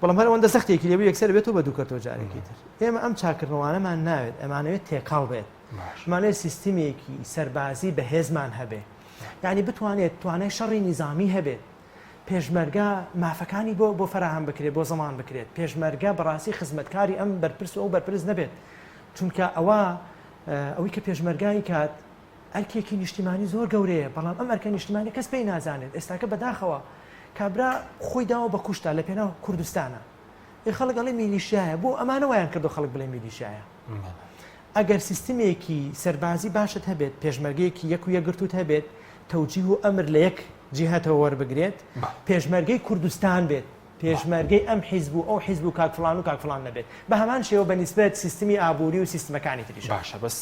S3: بەڵام هەر ئەوەندە زەختێکی لێ بوو یەکسەر بێتەوە بە دووکەرتەوە جارێکی تر ئێمە ئەم چاکردنەوانەمان ناوێت ئەمانەوێت تێکەڵ بێت
S1: باش.
S3: ئەمانەوێت سیستمێکی سەربازی بەهێزمان هەبێ یعنی بتوانێت توانای شەڕی نیزامی هەبێت پێشمەرگە مافەکانی بۆ بۆ فەراهەم بکرێت بۆ زەمان بکرێت پێشمەرگە بەڕاستی خزمەتکاری ئەم بەرپرس و ئەو بەرپرس نەبێت چونکە ئەوە ئەوەی کە پێشمەرگە ئەیکات ئەرکێکی نیشتیمانی زۆر گەورەیە، بەڵام ئەم ئەرکە نیشتیمانیە کەس پێی نازانێت، ئێستاکە بەداخەوە کابرا خۆی داوە بە کوشتا لە پێناو کوردستانە، ئێ خەڵک ئەڵێ میلیشیایە، بۆ ئەمانە وایان کردو خەڵک بڵێ میلیشیایە؟ ئەگەر سیستمێکی سەربازی باشت هەبێت، پێشمەرگەیەکی یەک و یەکگرتووت هەبێت، تەوجیه و ئەمر لە یەک جیهەتەوە وەربگرێت، پێشمەرگەی کوردستان بێت، پێشمەرگەی ئەم حیزب و ئەو حیزب و کاک فڵان و کاک فڵان نەبێت بە هەمان شێوە بە نیسبەت سیستمی ئابووری و سیستمەکانی تریشەوە.
S1: باشە بەس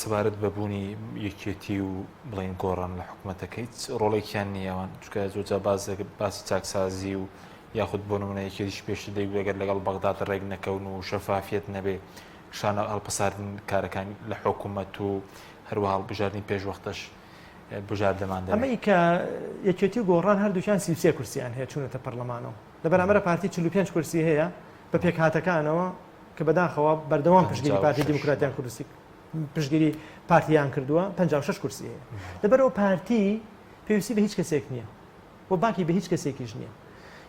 S1: سەبارەت بە بوونی یەکێتی و بڵێین گۆڕان لە حکومەتەکە هیچ ڕۆڵێکیان نییە ئەوان چونکە زۆر جار باس باسی چاکسازی و یاخود بۆ نمونە یەکێتیش پێشتر دەیگوت ئەگەر لەگەڵ بەغداد ڕێک نەکەون و شەفافیەت نەبێ شانە هەڵپەساردن کارەکان لە حکومەت و هەروەها هەڵبژاردنی پێشوەختەش بژاردەمان دەوێت.
S3: ئەمەی کە یەکێتی و گۆڕان هەردووکیان 33 کورسیان هەیە چوونەتە پەرلەمانەوە لە بەرامبەرە پارتی 45 کورسی هەیە بە پێکهاتەکانەوە. کە بەداخەوە بەردەوام پشتگیری پارتی دیموکراتیان کوردستی پشتگیری پارتیان کردووە 56 کورسی هەیە لەبەرەوە پارتی پێویستی بە هیچ کەسێک نییە و باکی بە هیچ کەسێکیش نییە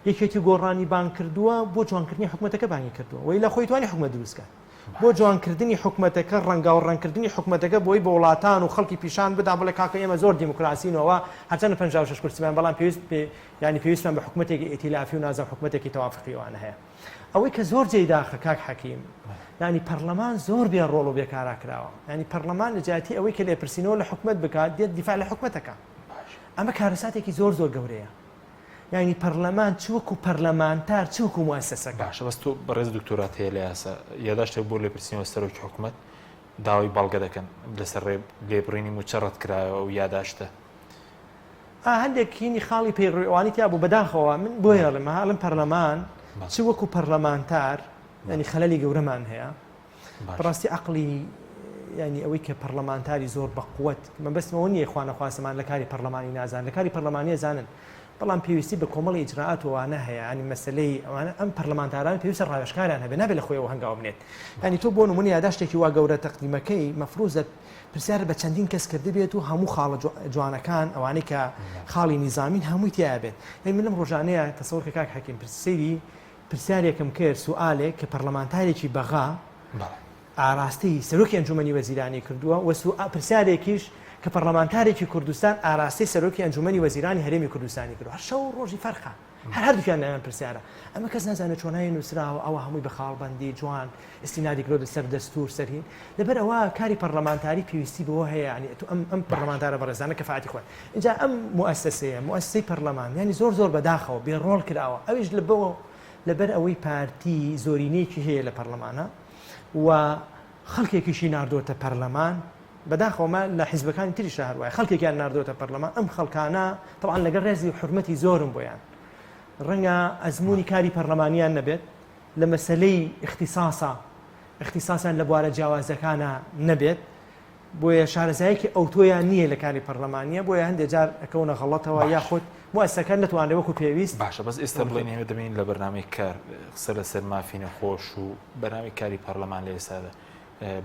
S3: یەکێتی گۆڕانی بانگ کردووە بۆ جوانکردنی حکوومەتەکە بانگی کردووە وی لە خۆی توانی حکومە دروستکات بۆ جوانکردنی حکومەتەکە ڕەنگاو ڕەنگکردنی حکومەتەکە بۆی بە وڵاتان و خەڵکی پیشان بدا بڵێ کاکە ئێمە زۆر دیموکراسینەوە هەرچەندە 56 کورسیمان بەڵام پێویست پێ ینی پێویستمان بە حکومەتێکی ئیتیلافی و نازم حکومەتێکی تەوافقیوانە هەیە ئەوەی کە زۆر جێی داخە کاک حەکیم یانی پەرلەمان زۆر بێ ڕۆڵ و بێکارا کراوە ینی پەرلەمان لە جیاتی ئەوەی کە لێپرسینەوە لە حکومت بکات دێت دیفاع لە حکومەتەکە ئەمە کارەساتێکی زۆر زۆر گەورەیە یعنی پەرلەمان چ وەکو پەرلەمانتار چ وەکو موسسەکە
S1: باشە بەس تۆ بەڕێز دکتۆرات هەیە لە یاسا یاداشتێک بۆ لێپرسینەوە سەرۆکی حکومەت داوای بەڵگە دەکەن لەسەر لێبڕینی موچە ڕەت کرایەوە ئەو یاداشتە
S3: ئا هەندێک هینی خاڵی پەیڕەوی ئەوانی تیا بوو بەداخەوە من بۆیە ئەڵێم ها ئەڵێم پەرلەمان چ وەکو پەرلەمانتار ینی خەلەلی گەورەمان هەیە بەڕاستی عقلی ینی ئەوەی کە پەرلەمانتاری زۆر بەقوت مەبەستمەوە نییە خوانەخواستەمان لە کاری پەرلەمانی نازان لە کاری پەرلەمانیە زانن بەڵام پێویستی بە کۆمەڵی ئیجرائات وانە هەیە ینی مەسلەی ئەوانە ئەم پەرلەمانتاران پێویستە ڕاوێژکاریان هەبێ نابێت لە خۆیەوە هەنگاو بنێت ینی تۆ بۆ نمونە یاداشتێکی وا گەورە تەقدیمەکەی مەفروزە پرسیارت بە چەندین کەس کردبێت و هەموو خاڵە جوانەکان ئەوانەی کە خاڵی نیزامین هەمووی تیا بێت یعنی من لەم ڕۆژانەیە تەسەور کە کاک حەکیم سەیری پرسیارێکم کرد سوئالێک کە پەرلەمانتارێکی بەغا ئاراستەی سەرۆکی ئەنجومەنی وەزیرانی کردووە و پرسیارێکیش کە پەرلەمانتارێکی کوردستان ئاراستەی سەرۆکی ئەنجومەنی وەزیرانی هەرێمی کوردستانی کردووە هەر شەو ڕۆژی فەرقە هەر هەردووکیان لایان پرسیارە ئەمە کەس نازانێت چۆنایی نووسراوە ئەوە هەمووی بە خاڵبەندی جوان ئیستینادی کردۆتە سەر دەستور سەر هین لەبەر ئەوە کاری پەرلەمانتاری پێویستی بەوە هەیە یعنی ئەتو ئەم ئەم پەرلەمانتارە بەڕێزانە کەفاتی خۆیان اینجا ئەم موئەسەسەیە موئەسەسەی پەرلەمان یعنی زۆر زۆر بەداخەوە بێ ڕۆڵ کراوە ئەویش لە بۆ لەبەر ئەوەی پارتی زۆرینەیەکی هەیە لە پەرلەمانە و خەڵکێکیشی ناردۆتە پەرلەمان بەداخەوە مە لە حیزبەکانی تریشا هەر وایە خەڵکێکیان ناردۆتە پەرلەمان ئەم خەڵکانە تەبعەن لەگەڵ ڕێزی و حورمەتی زۆرم بۆیان ڕەنگە ئەزموونی کاری پەرلەمانیان نەبێت لە مەسەلەی ئیختیساسا ئیختیساسیان لە بوارە جیاوازەکانە نەبێت بۆیە شارەزایەکی ئەوتۆیان نییە لە کاری پەرلەمانیە بۆیە هەندێک جار ئەکەونە غەڵەتەوە یاخود موسەکە نتوانێت وەکو پێویست
S1: باشە بەس ئێستا بڵێن ئێمە دەبین لە بەرنامەی کار قسە لەسەر مافی نەخۆش و بەرنامەی کاری پەرلەمان لە ئێستادا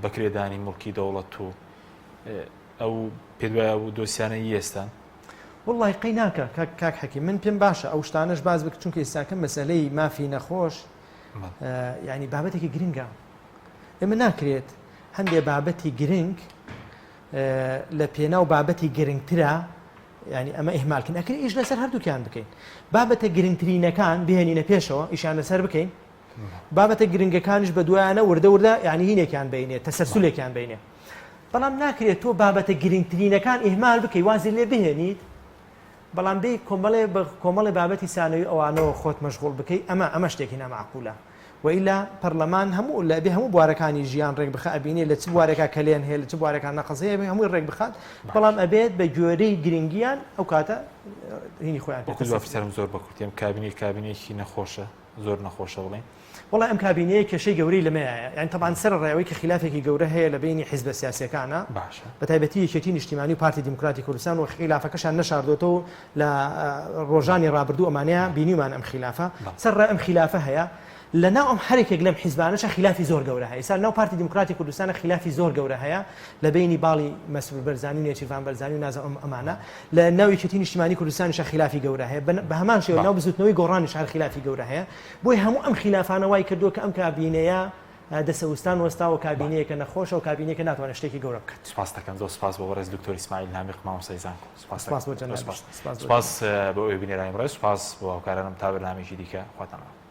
S1: بەکرێدانی موڵکی دەوڵەت و ئەو پێت وایە ئەو دۆسیانە ی ئێستان؟
S3: وەڵڵاهی قەی ناکا کاک کاک حەکیم من پێم باشە ئەو شتانەش باس بک چونکە ئێستاکە مەسەلەی مافی نەخۆش یعنی بابەتێکی گرنگە ئێمە ناکرێت هەندێ بابەتی گرنگ لە پێناو بابەتی گرنگترە ینی ئەمە ئیهمالکن ئەکرێ ئیش لەسەر هەردووکیان بکەین بابەتە گرنگترینەکان بهێنینە پێشەوە ئیشان لەسەر بکەین بابەتە گرنگەکانیش بە دوایانە وردە وردە یانی هینێکیان بینێ تەسەلسولێکیان بینێ بەڵام ناکرێت تۆ بابەتە گرنگترینەکان ئیهمال بکەی وازی لێ بهێنیت بەڵام بێ کۆمەڵێ بە کۆمەڵی بابەتی سانەوی ئەوانەوە خۆت مەشغوڵ بکەی ئەمە ئەمە شتێکی نامعقولە وئیلا پەرلەمان هەموو لە بێ هەموو بوارەکانی ژیان ڕێک بخە ئەبینێ لە چ بوارێکا کەلێن هەیە لە چ بوارێکا نەقص هەیە هەمووی ڕێک بخات بەڵام ئەبێت بە گوێرەی گرنگیان ئەو کاتە هینی خۆیان پێ
S1: وەکو دوا پرسیارم زۆر بە کورتی ئەم کابینەی کابینەیەکی نەخۆشە زۆر نەخۆشە بڵێین.
S3: وەڵای ئەم کابینەیە کێشەی گەورەی لەمەیایە یانی تەبعەن سەرەڕای ئەوەی کە خیلافێکی گەورە هەیە لە بەینی حیزبە سیاسیەکانا
S1: باشە.
S3: بە تایبەتی یەکێتی نیشتیمانی و پارتی دیموکراتی کوردستان و خیلافەکەشیان نەشاردۆتەوە و لە ڕۆژانی ڕابردوو ئەمانەیە بینیومان ئەم خیلافە سەرەڕای ئەم خیلافە هەیە لە ناو ئەم هەرێکێک لەم حیزبانەشە خیلافی زۆر گەورە هەیە ئێستا لە ناو پارتی دیموکراتی کوردستانە خیلافی زۆر گەورە هەیە لە بەینی باڵی مەسرور بەرزانی و نێچیرڤان بەرزانی و نازم ئەم ئەمانە لە ناو یەکێتی نیشتیمانی کوردستانیشا خیلافی گەورە هەیە بە هەمان شێوە ناو بزوتنەوەی گۆڕانیش هەر خیلافی گەورە هەیە بۆیە هەموو ئەم خیلافانە وای کردووە کە ئەم کابینەیە دەسەوستان وەستاوە کابینەیەکە نەخۆشە و کابینەیەکە ناتوانێت شتێکی گەورە بکات.
S1: سپاس دەکەم زۆر سپاس بۆ بەڕێز دکتۆر ئیسماعیل نامیق مامۆستای زانکۆ سپاس
S3: سپاس بۆ جەنابیشت
S1: سپاس بۆ ئێوەی بینەرانی بەڕێز سپاس بۆ هاوکارانم تا بەرنامەیەکی دیکە خواتان لەگەڵ.